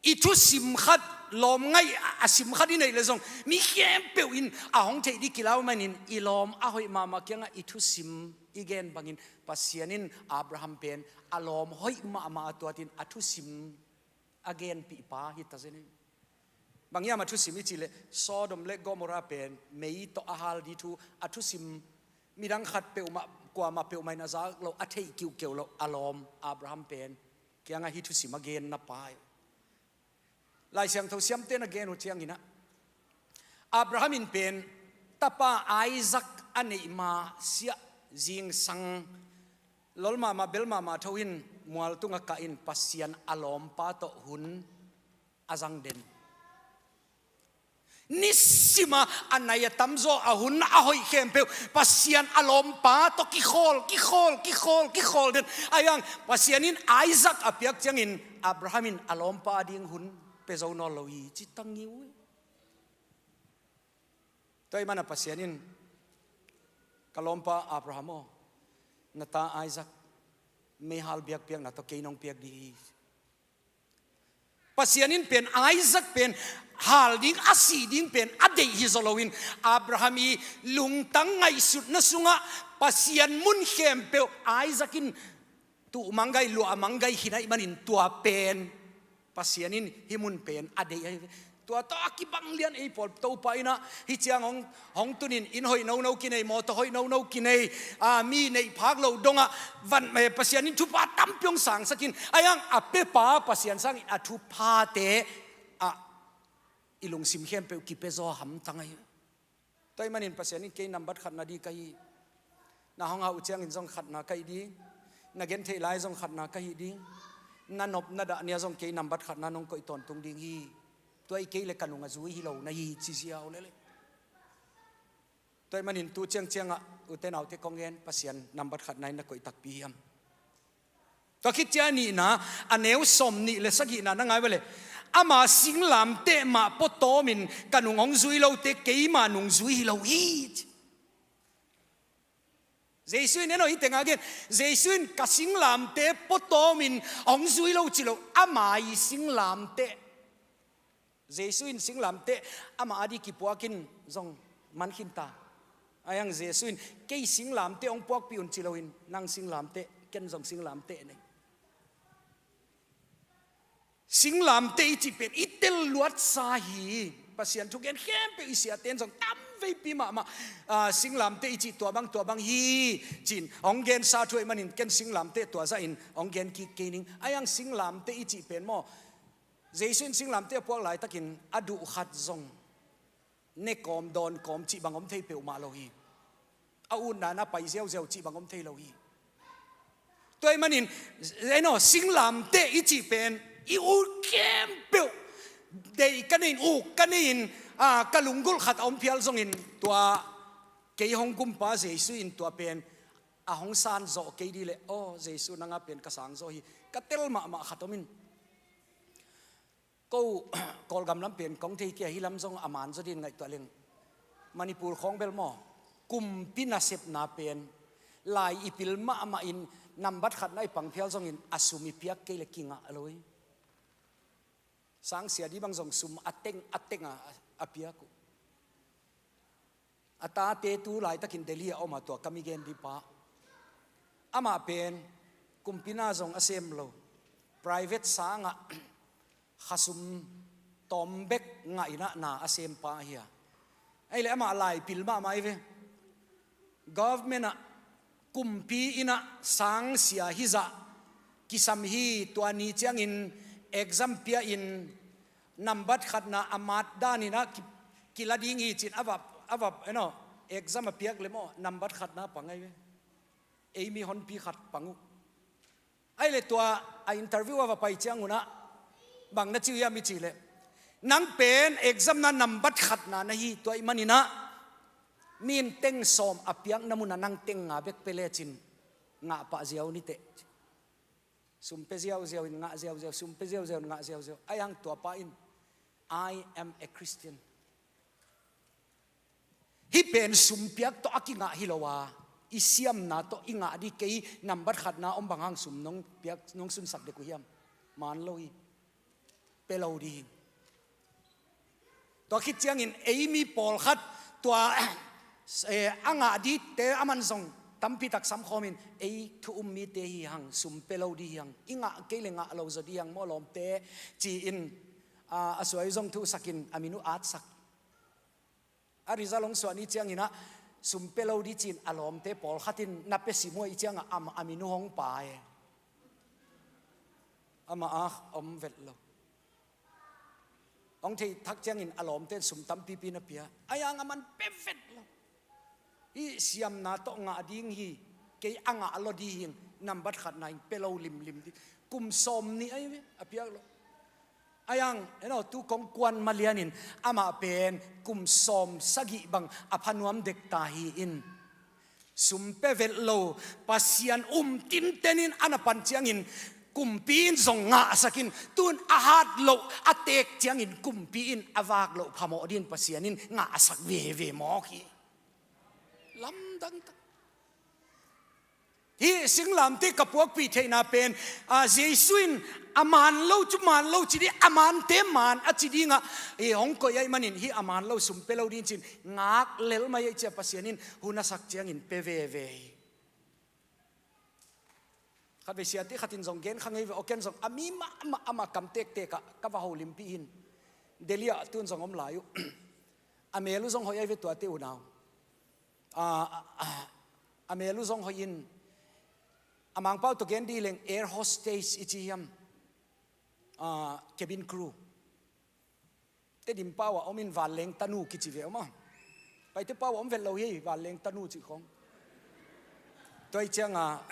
i thusim khat, lawm ngaih a sim khat i neih leh zong mi khempeuh in a hong theih ding kilau manin, i lawm a hoih mahmah kiangah i thusim i gen bangin Pasian in Abraham pen a lawm hoih mahmah a tuatin a thusim a genpih pa hi ta zen hi. Bang hiam a thusim i cih leh, Sodom le Gomorrah pen mei tawh a hal ding thu a thusim, midang khat peuhmah, kuamah peuhmah in a zak loh, a theih kiuhkeuh loh a lawm Abraham pen kiangah hih thusim a genna pa hi. Lai Siangtho siamte na gen uh cianginah, Abraham in pen tapa Isaac a neih ma siah, zingsang lol mahmah, bel mahmah tho in mual tungah kah in Pasian a lawmpa tawh hun a zang den. Nisima a nai a tamzaw, a hun a hoih khempeuh Pasian a lawmpa tawh kikhawl, kikhawl, kikhawl, kikhawl den. Ahi hang Pasian in Isaac a piak ciangin Abraham in a lawmpa ding hun pia zo nawn lo hi, ci tangiu hi. Tua ahih manin Pasian in, ka lawmpa Abraham aw, na ta Isaac meihal biakpiakna tawh kei nong piak ding hi. Pasian in pen Isaac pen hal ding, a sih ding pen a deih hi zaw loin, Abraham i lungtang ngaihsutna sungah Pasian mun khempeuh Isaac in tuh manggai, luah manggai khin ahih manin tua pen Pasian in hih mun pen a deih ahi ve. Tua tawh a kibang lian ei pawl Topa in ah hih ciang hong, hong tunin inn hoih nono kinei, mawtaw hoih nono kinei, a, mi neih phak loh dongah van, eh, Pasian in thupha tampi hong sangsak in, ahi hang a piapa Pasian sangin a thuphate ah i lungsim khempeuh kipia zaw hamtang ahi. Tua ahih manin Pasian in kei nambat khatna ding ka hi. Na hong hau ciangin zong khatna ka hi ding. Na gentheih lai zong khatna ka hi ding. Na nop na dah ni-a zong kei nambat khatna nong koih tawntung ding hi. Tua i kei le ka nung a zui hi lo na hi ci ziau lele. Tua ahih manin tu ciangciangah ute naute kong gen, Pasian nambat khatna in na koih takpi hiam? Tua khit ciang a nihna, a neu sawmnih le sagihna na ngai vele. Ama singlamteh mah pua tawmin ka nung hong zui lote keima nung zui hi lo hi. Jesu in en aw, hih tengah gen, Jesu in ka singlamteh pua tawmin hong zui lo ci lo, ama i singlamteh. Jesu in singlamteh ama a ding kipuak in zong man khin ta. Ahi hang Jesu in kei singlamteh hong puakpih un ci loin, nang singlamteh, ken zong singlamteh nei. Singlamteh i cih pen i tel luatsa hi. Pasian thugen khempeuh i siate in zong tamveipi mahmah, ah, singlamteh i cih tua bang, tua bang hi ci-in hong gensa thu ahih manin ken singlamteh tua zahin hong gen kik kei ning. Ahi hang singlamteh i cih pen maw, Jesu in singlamteh a puak laitakin a duh khat zong ne kawm, dawn kawm cih bang om thei peuhmah lo hi. A utna na pai ziauziau cih bang om thei lo hi. Tua ahih manin, en aw, singlamteh i cih pen i ut khempeuh deih ka nei in, uk ka nei in, a, ka lunggulh khat a om phial zongin tua kei hong gumpa Jesu in tua pen a hong sang zawh kei ding leh, aw, Jesu nang a pen ka sang zaw hi, ka tel mahmah khat om in. Ko, Kawlgam lam pen kong thei kei a, hih lam zong a man zaw ding ngaihtuah leng. Manipur khawng bel maw, kumpi nasepna pen lai i pil mahmah in nambat khatna i pang phial zongin a sum i piak kei le kingah lo hi. Sangsia ding bang zong sum a teng a teng a, a piak uh. A tate tu laitakin Delhi a om a, tua ka mi gen ding pa. Amah pen kumpi na zong a sem lo. Private sangah khasum tawm bek ngah in ah na a sem pa hi a. Ahih leh amah lai pil mahmah hi ve. Government ah kumpi in ah sangsia hi zah kisam hi, tua ni ciangin exam pia in nambat khatna a mat dan in ah ki, kila ding hi ci-in a va, a va, you know, exam a piak le maw, nambat khatna pang ahi ve. Ei mi honpi khat pang uh. Ai le tua a interview a va pai ciangun ah bang na ci uh hiam i cih leh, nang pen exam na nambat khatna na hi, tua ahih manin ah mi in teng sawm a piakna mun ah nang teng nga bek pia lecin ngah pah ziau ni teh. Sum pia ziauziau in ngah ziauziau, sum pia ziauziau in ngah ziauziau. Ai hang tua pa in, "I am a Christian." Hih pen sum piak tawh a kingah hi lo a, i siamna tawh i ngah ding, kei nambat khatna om bang hang sum nong piak, nong sunsak dek uh hiam? Man lo hi. Pia lo ding hi. Tua khit ciangin ei mi pawlkhat tua, eh, a ngah dingte a man zong tampi tak samkhawmin, "Ei thu um mite hi hang, sum pia lo ding hi hang, i ngah kei le ngah lo zaw ding hi hang maw lawmte," ci-in, ah, a suai zong thu sakin a min uh atsak. A result hong suah ni ciangin ah, "Sum pia lo ding," ci-in a lawmte pawlkhat in na pia sim uh ahih ciangah a, a min uh hong pai. Amah a om vet lo. Hong theih thak ciangin a lawmte in sum tampipi na pia. Ai hang aman pia vet lo. Hih siamna tawh ngah ding hi, kei a ngah lo ding hi, nambat khatna in pia lo limlim ding. Kum sawm nih ahi ve, a piak lo. Ai hang, eno, tu kong kuan ma lianin amah pen kum sawm sagih bang a pha nuam dek ta hi in, sum pia vet lo, Pasian um tinten in a na pan ciangin kumpi in zong ngahsak in, tu-in a hat loh a teek ciangin kumpi in a vak loh phamawh dingin Pasian in ngahsak veve mawk hi. Lamdang tak. Hih singlamteh ka puakpih theihna pen, ah, Jesu in a man lo cu man lo ci ding, a mante man a ci dingah, eh, hong koih ahih manin hih a man lo, sum pia lo ding ci-in ngak lel mai ahih ciah Pasian in hun a sak ciangin pia veve hi. Khatvei siate khat in zong gen kha ngei ve, aw ken zong a mi mahmah amah kam tektek ah ka va holimpih hi in, Delhi ah tu-in zong om lai uh. A mel uh zong hoih ahi ve tuate unau. Ah, ah, a mel uh zong hoih in, a Mangpau tawh gen ding leng air hostess i ci hiam, ah, cabin crew. Tedim pau ah om in vanleng tanu kici ve om a. Paite pau ah om vet lo hi, vanleng tanu cih khong. Tua ahih ciangah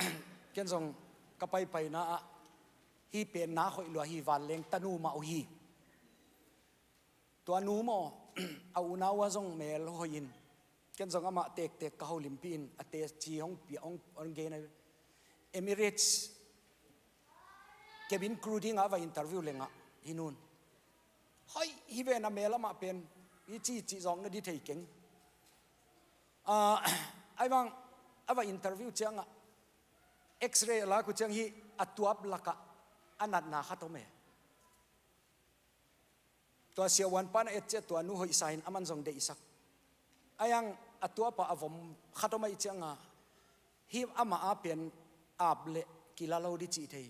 ken zong ka paipaina ah hih pen na hoih lua hi, vanleng tanu mah uh hi. Tua nu maw, a unau ah zong mel hoih in, ken zong amah tektek ka holimpih in, a teci hong pia, hong, hong gen a, Emirates cabin crew dingah a va interview lengah hih nu in, hoih hi ven, a mel amah pen hih ci cih zawkna ding thei keng. Ah, ai vang a va interview ciangah X-ray a lak uh ciang hih a tuap lakah a natna khat om e. Tua siavuan pa na et ciah tua nu hoihsa in aman zong deihsak. Ai hang a tuapa a vom khat om ahih ciangah hih amah a pen ap leh kila lo ding cih thei.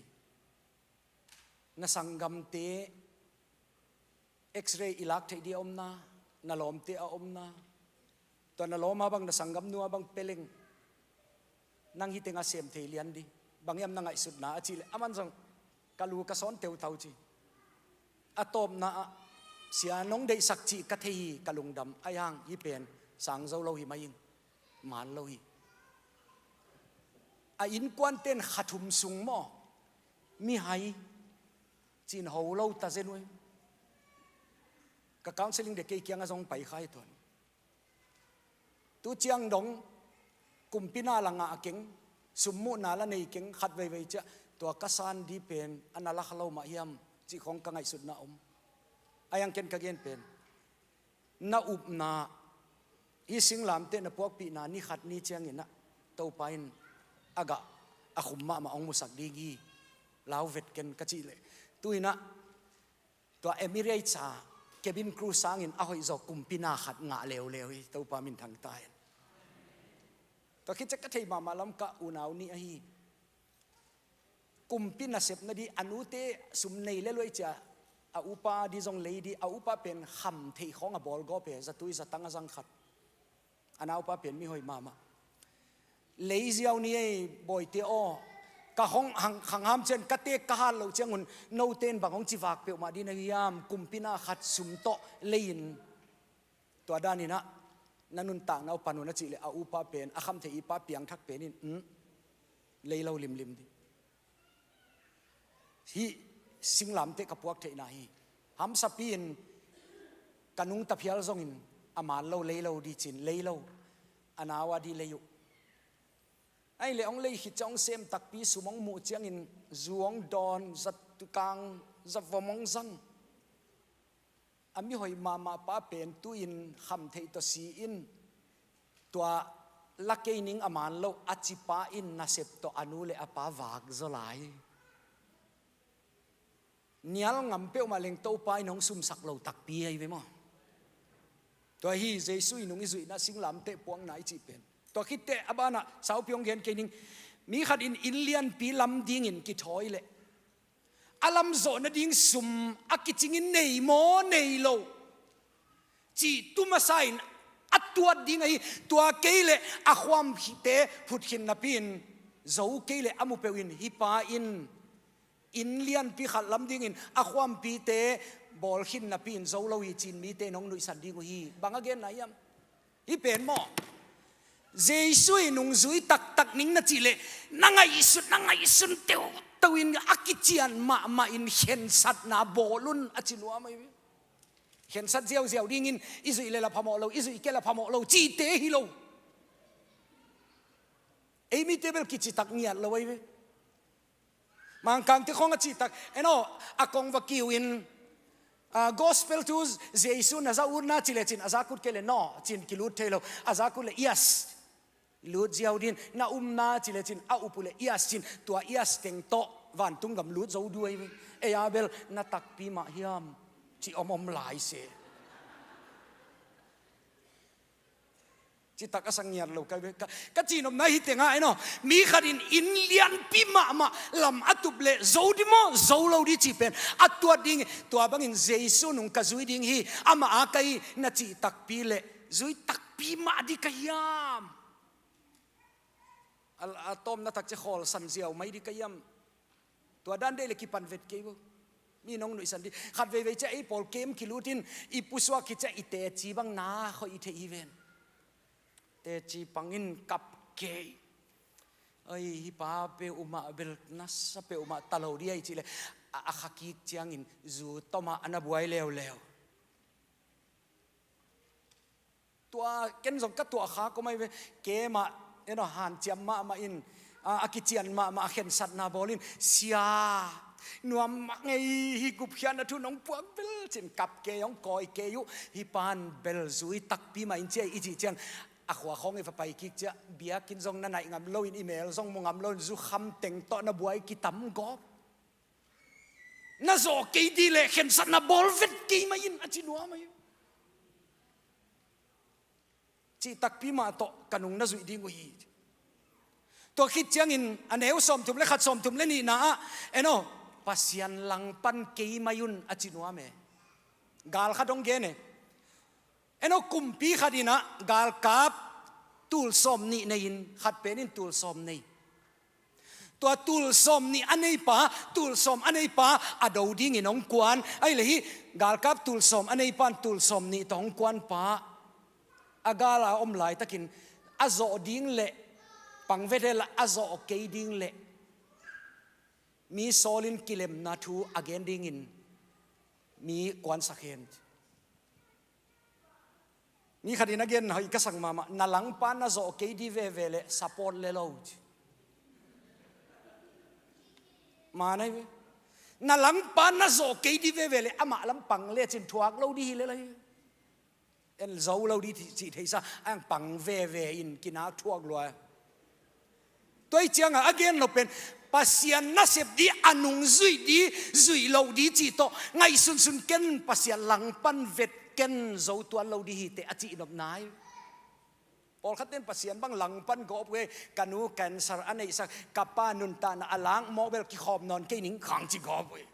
Na sanggamte X-ray i lak theih ding a omna, na lawmte a omna, tua na lawma bang na sanggamnu a bang pia leng nang hih tengah sem thei lian ding, bang hiam na ngaihsutna a cih leh aman zong ka lu ka sawn teutau ci. A tawpna ah, sia nong deihsak cih ka thei hi, ka lungdam, ai hang hih pen sang zo lo hi mai ing, man lo hi. A innkuante'n kha thum sung maw, mihai ci-in ho lo ta zen uh hi. Ka counseling dek kei kiangah zong pai kha hi tuan. Tu ciang dong kumpi na la ngah keng, sum muhna la nei keng, khat veivei ciah tua ka san ding pen a na la kha lo mah hiam cih khong ka ngaihsutna om. Ai hang ken ka gen pen, na upna, hih singlamteh na puakpihna ni khat ni ciangin ah Topa in a gah a khum mahmah hong musak ding hi, lau vet ken ka cih leh, tu-in ah tua Emirates a cabin crew sangin a hoihzaw kumpi na khat ngah leuleu hi, Topa minthang ta hen. Tua khit ciah ka thei mahmah lam ka unau nih ahi. Kumpi nasepna ding a nute sum nei lel uh ahih ciah a upa ding zong lei ding, a upa pen kham theih khawng a bawl gawp e, zatui zatang a zang khat. A naupa pen mi hoih mahmah. Lei ziau ni ei, bawite aw, ka hong hang, khangham cian ka teek ka hat loh ciangun note in bang hong ci vak peuhmah ding na hiam, kumpi na khat sum tawh lei-in tua danin ah na nuntakna uh pan un a cih leh a upa pen, a khamtheih i pa piangthak pen in, um, lei lo limlim ding. Hih singlamteh ka puak theihna hi. Hamsapi-in ka nungta phial zongin a man lo, lei lo dih ci-in lei lo. A nau a dih lei uh. Ahih leh hong lei khit ciang hong sem takpi, sum hong muh ciangin zu hong dawn, zatkang zavom hong zang. A mihoih mahmah pa pen tu-in kham theih tawh si in, tua la kei ning a man lo a ci pa in nasep tawh a nu le a pa vak zaw lai. Nial ngam peuhmah leng Topa in hong sumsak lo takpi ahi ve maw. Tua hi Jesu i nung i zuihna singlamteh puakna i cih pen. Tua khit teh a banah saupi hong gen kei ning. Mi khat in inn lianpi lam dingin kithawi leh a lam zawh nading sum a kicingin nei maw nei lo cih tu masa in a tuat ding ahi. Tua kei leh a khuampite phut khin napi-in, zo kei leh a mu peuh in, hih pa in inn lianpi khat lam dingin a khuampite bawl khin napi-in zo lo hi ci-in mite in hong nuihsan ding uh hi. Bang a genna hiam? Hih pen maw, Jesu i nung zui taktak ning na cih leh, na ngaihsut, na ngaihsun teuhteuh in a kician mahmah in khensatna bawl un a ci nuam ahi. Khensat ziauziau dingin i zuih leh la phamawh lo, i zuih kei la phamawh lo cihte hi lo. Ei mite bel kicitak ngiat lo ahi ve. Mangkangte khawng a cihtak, eno, a kong va kiu in, ah, gospel thu Jesu na za ut na ci leh cin, a zak ut kei leh no cin kilut thei lo. A zak ut leh yes, lut ziau ding. Na um na ci leh cin, a up uh leh yes cin, tua yes teng tawh vantung gam lut zo duai ve. Ei a bel na takpi mah hiam ci om om lai se. Citak a sang ngiat lo ka, ka, ka cihnopna hi tengah, eno, mi khat in inn lianpi mahmah lam a tup leh zo dih maw, zo lo dih cih pen a tuat ding. Tua bangin Jesu nung ka zui ding hi, amah a ka hi na cih takpi leh zui takpi mah dih ka hiam? A, a tawmna tak ciang khawlsan ziau mai dih ka hiam? Tua dan deih leh kipan vet kei bo. Mi nong nuihsan dih. Khat veivei ciang ei pawl kem kilut in i pusuak khit ciang i teci bang na khawh i theih hi ven. Teci pangin kap kei. Oi, hih pa peuhmah bel nasa peuhmah ta lo dih ahi cih leh a, a kha kik ciangin zu tawmah a na buai leuleu. Tua ken zong ka tuah kha kua mai ve. Kei mah, eno, hanciam mahmah in, a, a kician mahmah a khensatna bawl in, sia, nuam mah ngei hi, gupkhiatna thu nong puak bel cin kap kei, hong kawi kei uh. Hih pan bel zui takpi mah in ci a i cih ciang, a khua khawng i va pai kik ciang biakinn zong na naih ngam lo in, i mel zong mu ngam lo in, zukham teng tawh na buai kitam gawp. Na zawh kei dih leh khensatna bawl vet kei mah in a ci nuam ahi. Cih takpi mah tawh ka nung na zuih ding uh hi. Tua khit ciangin a neu sawmthum leh khat, sawmthum leh nihna ah, eno, Pasian langpan kei mai un a ci nuam e. Gal khat hong gen e. Eno, kumpi khat in ah galkap tul sawmnih nei in, khat pen in tul sawm nei. Tua tul sawmnih a neipa, tul sawm a neipa a do dingin hong kuan. Ahih leh hih galkap tul sawm a neipa in tul sawmnih tawh hong kuanpa, a gal a om laitakin a zawh ding leh, pang vet hen la, a zawh kei ding leh mi sawlin kilemna thu a gen dingin mi kuansak hen. Mi khat in a gen hoih ka sak mahmah, na langpa na zawh kei dih veve leh support le lo ci. Manai ve. Na langpa na zawh kei dih veve leh amah lam pang lecin thuak lo dih hi le lai. En zo lo dih cih theisa, a pang veve in kinak thuak lua. Tua hi ciangah a gen lo pen, Pasian nasep dih, a nung zuih dih, zuih loh dih cih tawh ngaihsunsun ken, Pasian langpan vet ken, zo tuan lo dih hi teh a cihnopna hi. Pawlkhat ten Pasian bang langpan gawp uh e, ka nu cancer a neihsak, ka pa nuntakna a lak mawk bel kikhawm nawn kei ning khang ci gawp uh e.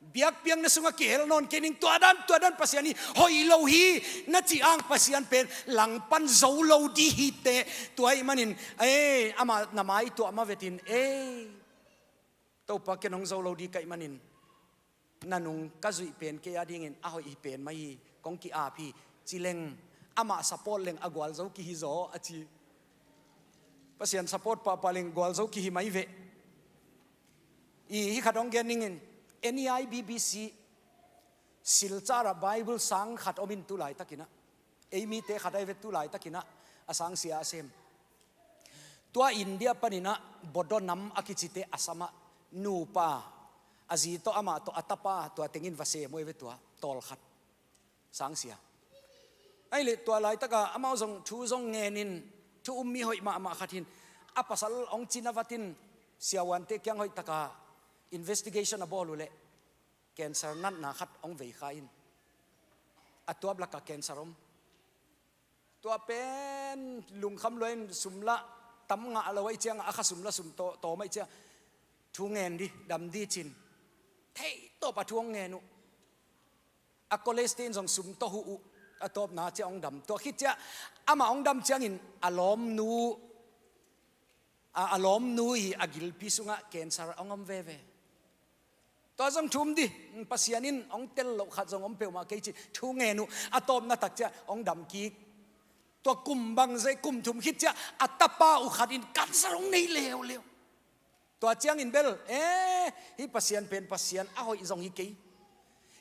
Biakpiakna sungah kihel nawn kei ning, tua dan, tua dan Pasian hi, hoih lo hi na cih ang Pasian pen langpan zo lo dih hi teh. Tua ahih manin, ei, amah na mai tuah ma vetin, ei, Topa, ken hong zo lo dih ka hih manin na nung ka zuih pen kei a dingin a hoih hi pen mai hi, kong ki-ap hi ci leng, amah support leng a gualzo kihi zaw a ci. Pasian support pahpah leng gualzo kihi mai veh. I hih khat hong gen ning in, N E I B B C Silchar ah Bible sang khat om in tu laitakin ah, ei mite khat ahi ve tu laitakin ah, a sangsia a sem. Tua India panin ah Bodo nam a kicite Assam ah nupa, a zi tawh amah tawh a tapa tua teng in va sem uh ahi ve tua, tawlkhat. Sangsia. Ahih leh tua laitaka amau zong thu zong ngen in, thu um mi hoih mahmah khat hi in, a pasal hong cina vat in, siavuante kiang hoihtaka investigation a bawl uh leh cancer natna khat hong vei kha in, a tuap laka cancer om. Tua pen lungkham lua in, sum lah tam ngah lo ahih ciangah, a kha sum lah sum tawm ahih ciangah, thu ngen di, dam di ci in, theih tawp a thu hong ngen uh. A college te in zong sum tawh huh uh, a tawpna ciah hong dam. Tua khit ciah amah hong dam ciangin a lawmnu, a, a lawmnu i a gilpi sungah cancer hong om veve. Tua zong thu um di, Pasian in hong tel loh khat zong om peuhmah kei ci, thu ngen uh, a tawpna tak ciah hong dam kik. Tua kum bangzah, kum thum khit ciah a tapa uh khat in cancer hong nei leuleu. Tua ciangin bel, eh, hih Pasian pen Pasian a hoih zong hi kei.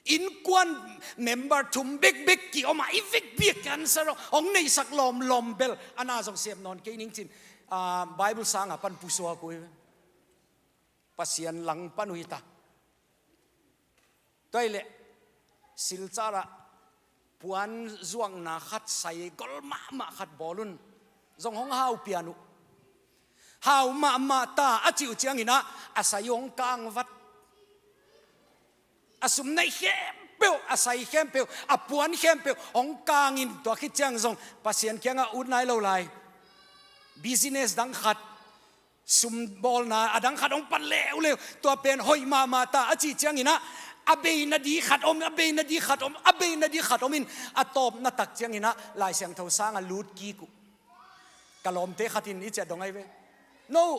Innkuan member thum bekbek ki-om a, i vekpi a cancer hong neihsak lawmlawm bel, a na zong sem nawn kei ning ci in, ah, Bible sanga pan pusuak uh hi. Pasian langpan uh hi ta. Tua ahih leh Silchar ah puan zuakna khat, saigol mahmah khat bawl un. Zong hong hau pian uh. Hau mahmah ta a cih uh ciangin ah, a sai uh hong kang vat. A sum naih khempeuh, a sai khempeuh, a puan khempeuh hong kang in, tua khit ciang zong Pasian kiangah ut nai lo lai. Business dang khat, sum bawlna a dang khat hong pan leuleu. Tua pen hoih mahmah ta a cih ciangin ah, a beina di khat om, a beina di khat om, a beina di khat om in, a tawpna tak ciangin ah Lai Siangtho sanga lut kik uh. Ka lawmte khat in i ciah dong ahi ve. No.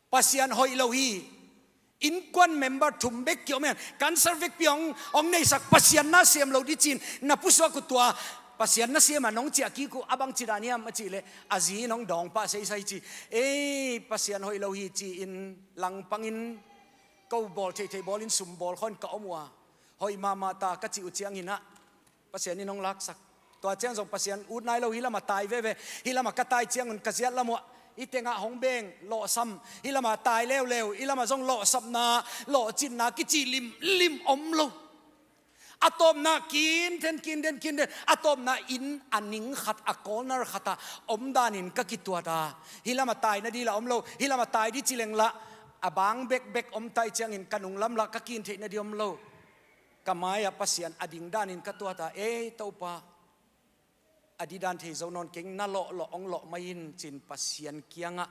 Pasian hoih lo hi. Innkuan member thum bek ki-om in, cancer vekpi hong, hong neihsak, Pasian na sem lo di ci in na pusuak uh tua, Pasian na sem a nong ciah kik uh, a bang ci dan hiam a cih leh, a zi in hong dawng pah seisai ci. Ei, Pasian hoih lo hi ci in, langpangin, ko bawl theihtheih bawlin, sum bawl khawng ka om uh a, hoih mahmah ta ka cih uh ciangin ah, Pasian in hong laksak. Tua ciang zong Pasian ut nai lo, hih lamah tai veve. Hih lamah ka tai ciangun ka ziat lam uh ah, hih tengah hong beng, lawhsam. Hih lamah tai leuleu, hih lamah zong lawhsapna, lawhcinna kici limlim om lo. A tawpna kinthen, kinthen, kinthen. A tawpna inn a ning khat, a corner khat ah om danin ka kituat a. Hih lamah taina di lah om lo. Hih lamah tai di ci leng lah, a bang bekbek om tai ciangin ka nunglam lah ka kin theihna di om lo. Ka mai-ah Pasian a ding danin ka tuat a, ei Topa, a didan thei zo nawn keng, na lawhlawh hong lawh mai in ci in Pasian kiangah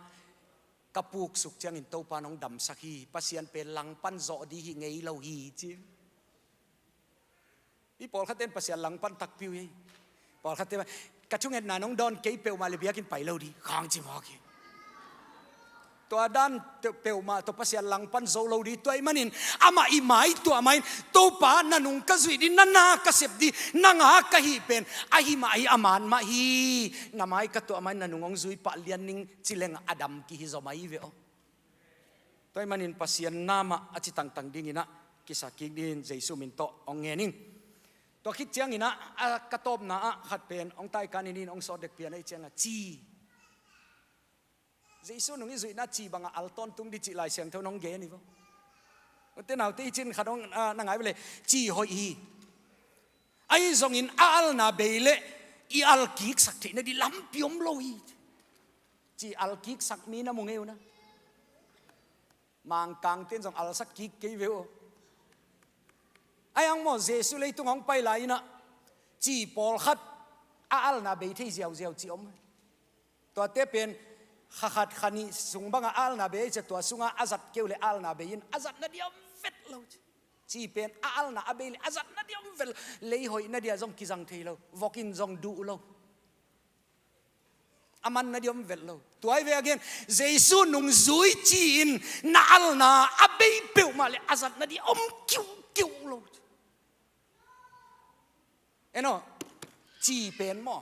ka puksuk ciangin Topa in hong damsak hi. Pasian pen langpan zawh di hi ngei lo hi ci. Hih pawlkhatte in Pasian langpan takpi uh hi. Pawlkhatte, ka thungetna nong dawn kei peuhmah leh biakinn pai lo di, khang ci mawk hi. Tua dan peuhmah tawh Pasian langpan zo lo di. Tua ahih manin amah i mai tuah mah in, Topa, na nung ka zuih di, na na ka sep di, nang a ka hih pen ahi mah hi, a man mah hi. Na mai ka tuah mah in, na nung hong zui pah lian ning ci leng a dam kihi zaw mah hi ve aw. Tua ahih manin Pasian na mah a ci tangtang dingin ah kisa kik dingin Jesu min tawh hong ngen ing. Tua khit ciangin ah, a ka tawpna ah khat pen hong taikan in, hong sawt dek pian ahih ciangah ci. Jesu nung i zuihna ci bangah al tawntung di cih Lai Siangtho in hong gen hi vo. Ute naute, i cin khat hong, ah, na ngai vele, ci hoih hi. Ahi zongin a alna bei leh i al kiksak theihna di lampi om lo hi. Ci al kiksak mi na mu ngei uh na. Mangkangte in zong alsak kik kei ve uh. Ahi hang maw, Jesu leitung hong pai lai-in ah, ci pawlkhat a alna bei thei ziauziau ci om. Tuate pen kha khat kha nih sung bangah a alna bei ahih ciang, tua sungah a zat kei uh leh a alna bei in a zatna di om vet lo ci. Ci pen a alna a bei leh a zatna di om vet lo. Lei hoihna di ah zong kizang thei lo. Vok in zong duh lo. A manna di om vet lo. Tua hi ve a gen, Jesu nungzui ci-in na alna a bei peuhmah leh a zatna di om kiuhkiuh lo. En aw, ci pen maw,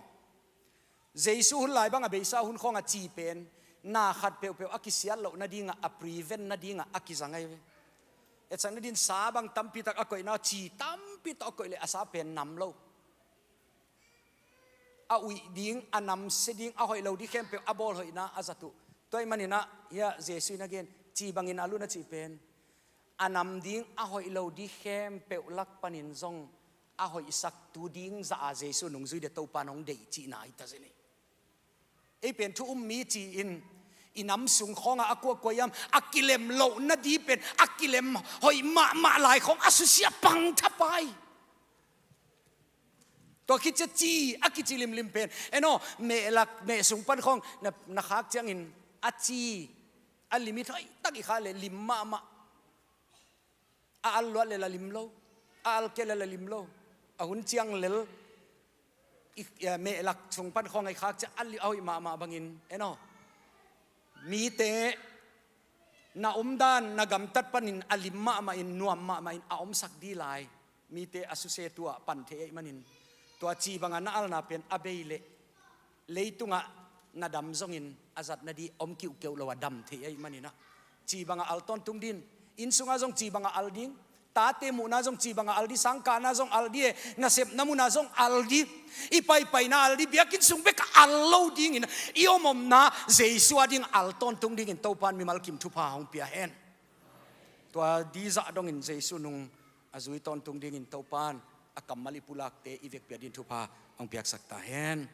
Jesu hun lai bang a beisa hun khawng a ci pen Na khat peuhpeuh a kisiat loh nadingah, a prevent nadingah a kizang ahi ve. Etsakna din sa bang tampitak a koihna, ci tampitak a koih leh a sa pen nam lo. A uih ding, a namsia ding, a hoih lo ding khempeuh a bawl hoihna a zat uh. Tua ahih maninah, hiah Jesu in a gen, ci bangin al un a cih pen, a nam ding, a hoih lo ding khempeuh lak panin zong a hoihsak tu ding zah a Jesu nungzui dia Topa in hong deih cihna hi ta zen hi. Ei pen thu um mi ci-in, i nam sung khawngah a kuakua hiam, a kilem loh nading pen a kilem hoih mahmah lai khawng a susia pang thapai. Tua khit ciang ci a kici limlim pen, en aw, mehlak, meh sung pan khawng na, na khak ciangin a ci, a limit hoihtak i khak leh lim mahmah. A al luat leh la lim lo, a al kei leh la lim lo. A hun ciang lel, i, eh, mehlak sung pan khawng a i khak ciang a li-, a hoih mahmah bangin, en aw, mite na omdan, na gamtat panin a lim mahmah in, nuam mahmah in a omsak ding lai mite a susia tuah pan thei ahih manin, tua ci bangah na alna pen a bei leh leitungah na dam zongin a zat nading om kiuhkeuh lo a dam thei ahih maninah, ci bangah al tawntung ding. Inn sungah zong ci bangah al ding, tate muhna zong ci bangah al ding, sangkahna zong al ding, nasepna munah zong al ding, i paipaina al ding, biakinn sung bekah al lo dingin i omomna Jesu a ding al tawntung dingin Topa in mimal kim thupha hong pia hen. Tua ding zah dongin Jesu nung a zui tawntung dingin Topa in a kammal i pulakte i vekpi-a ding thupha hong piaksak ta hen.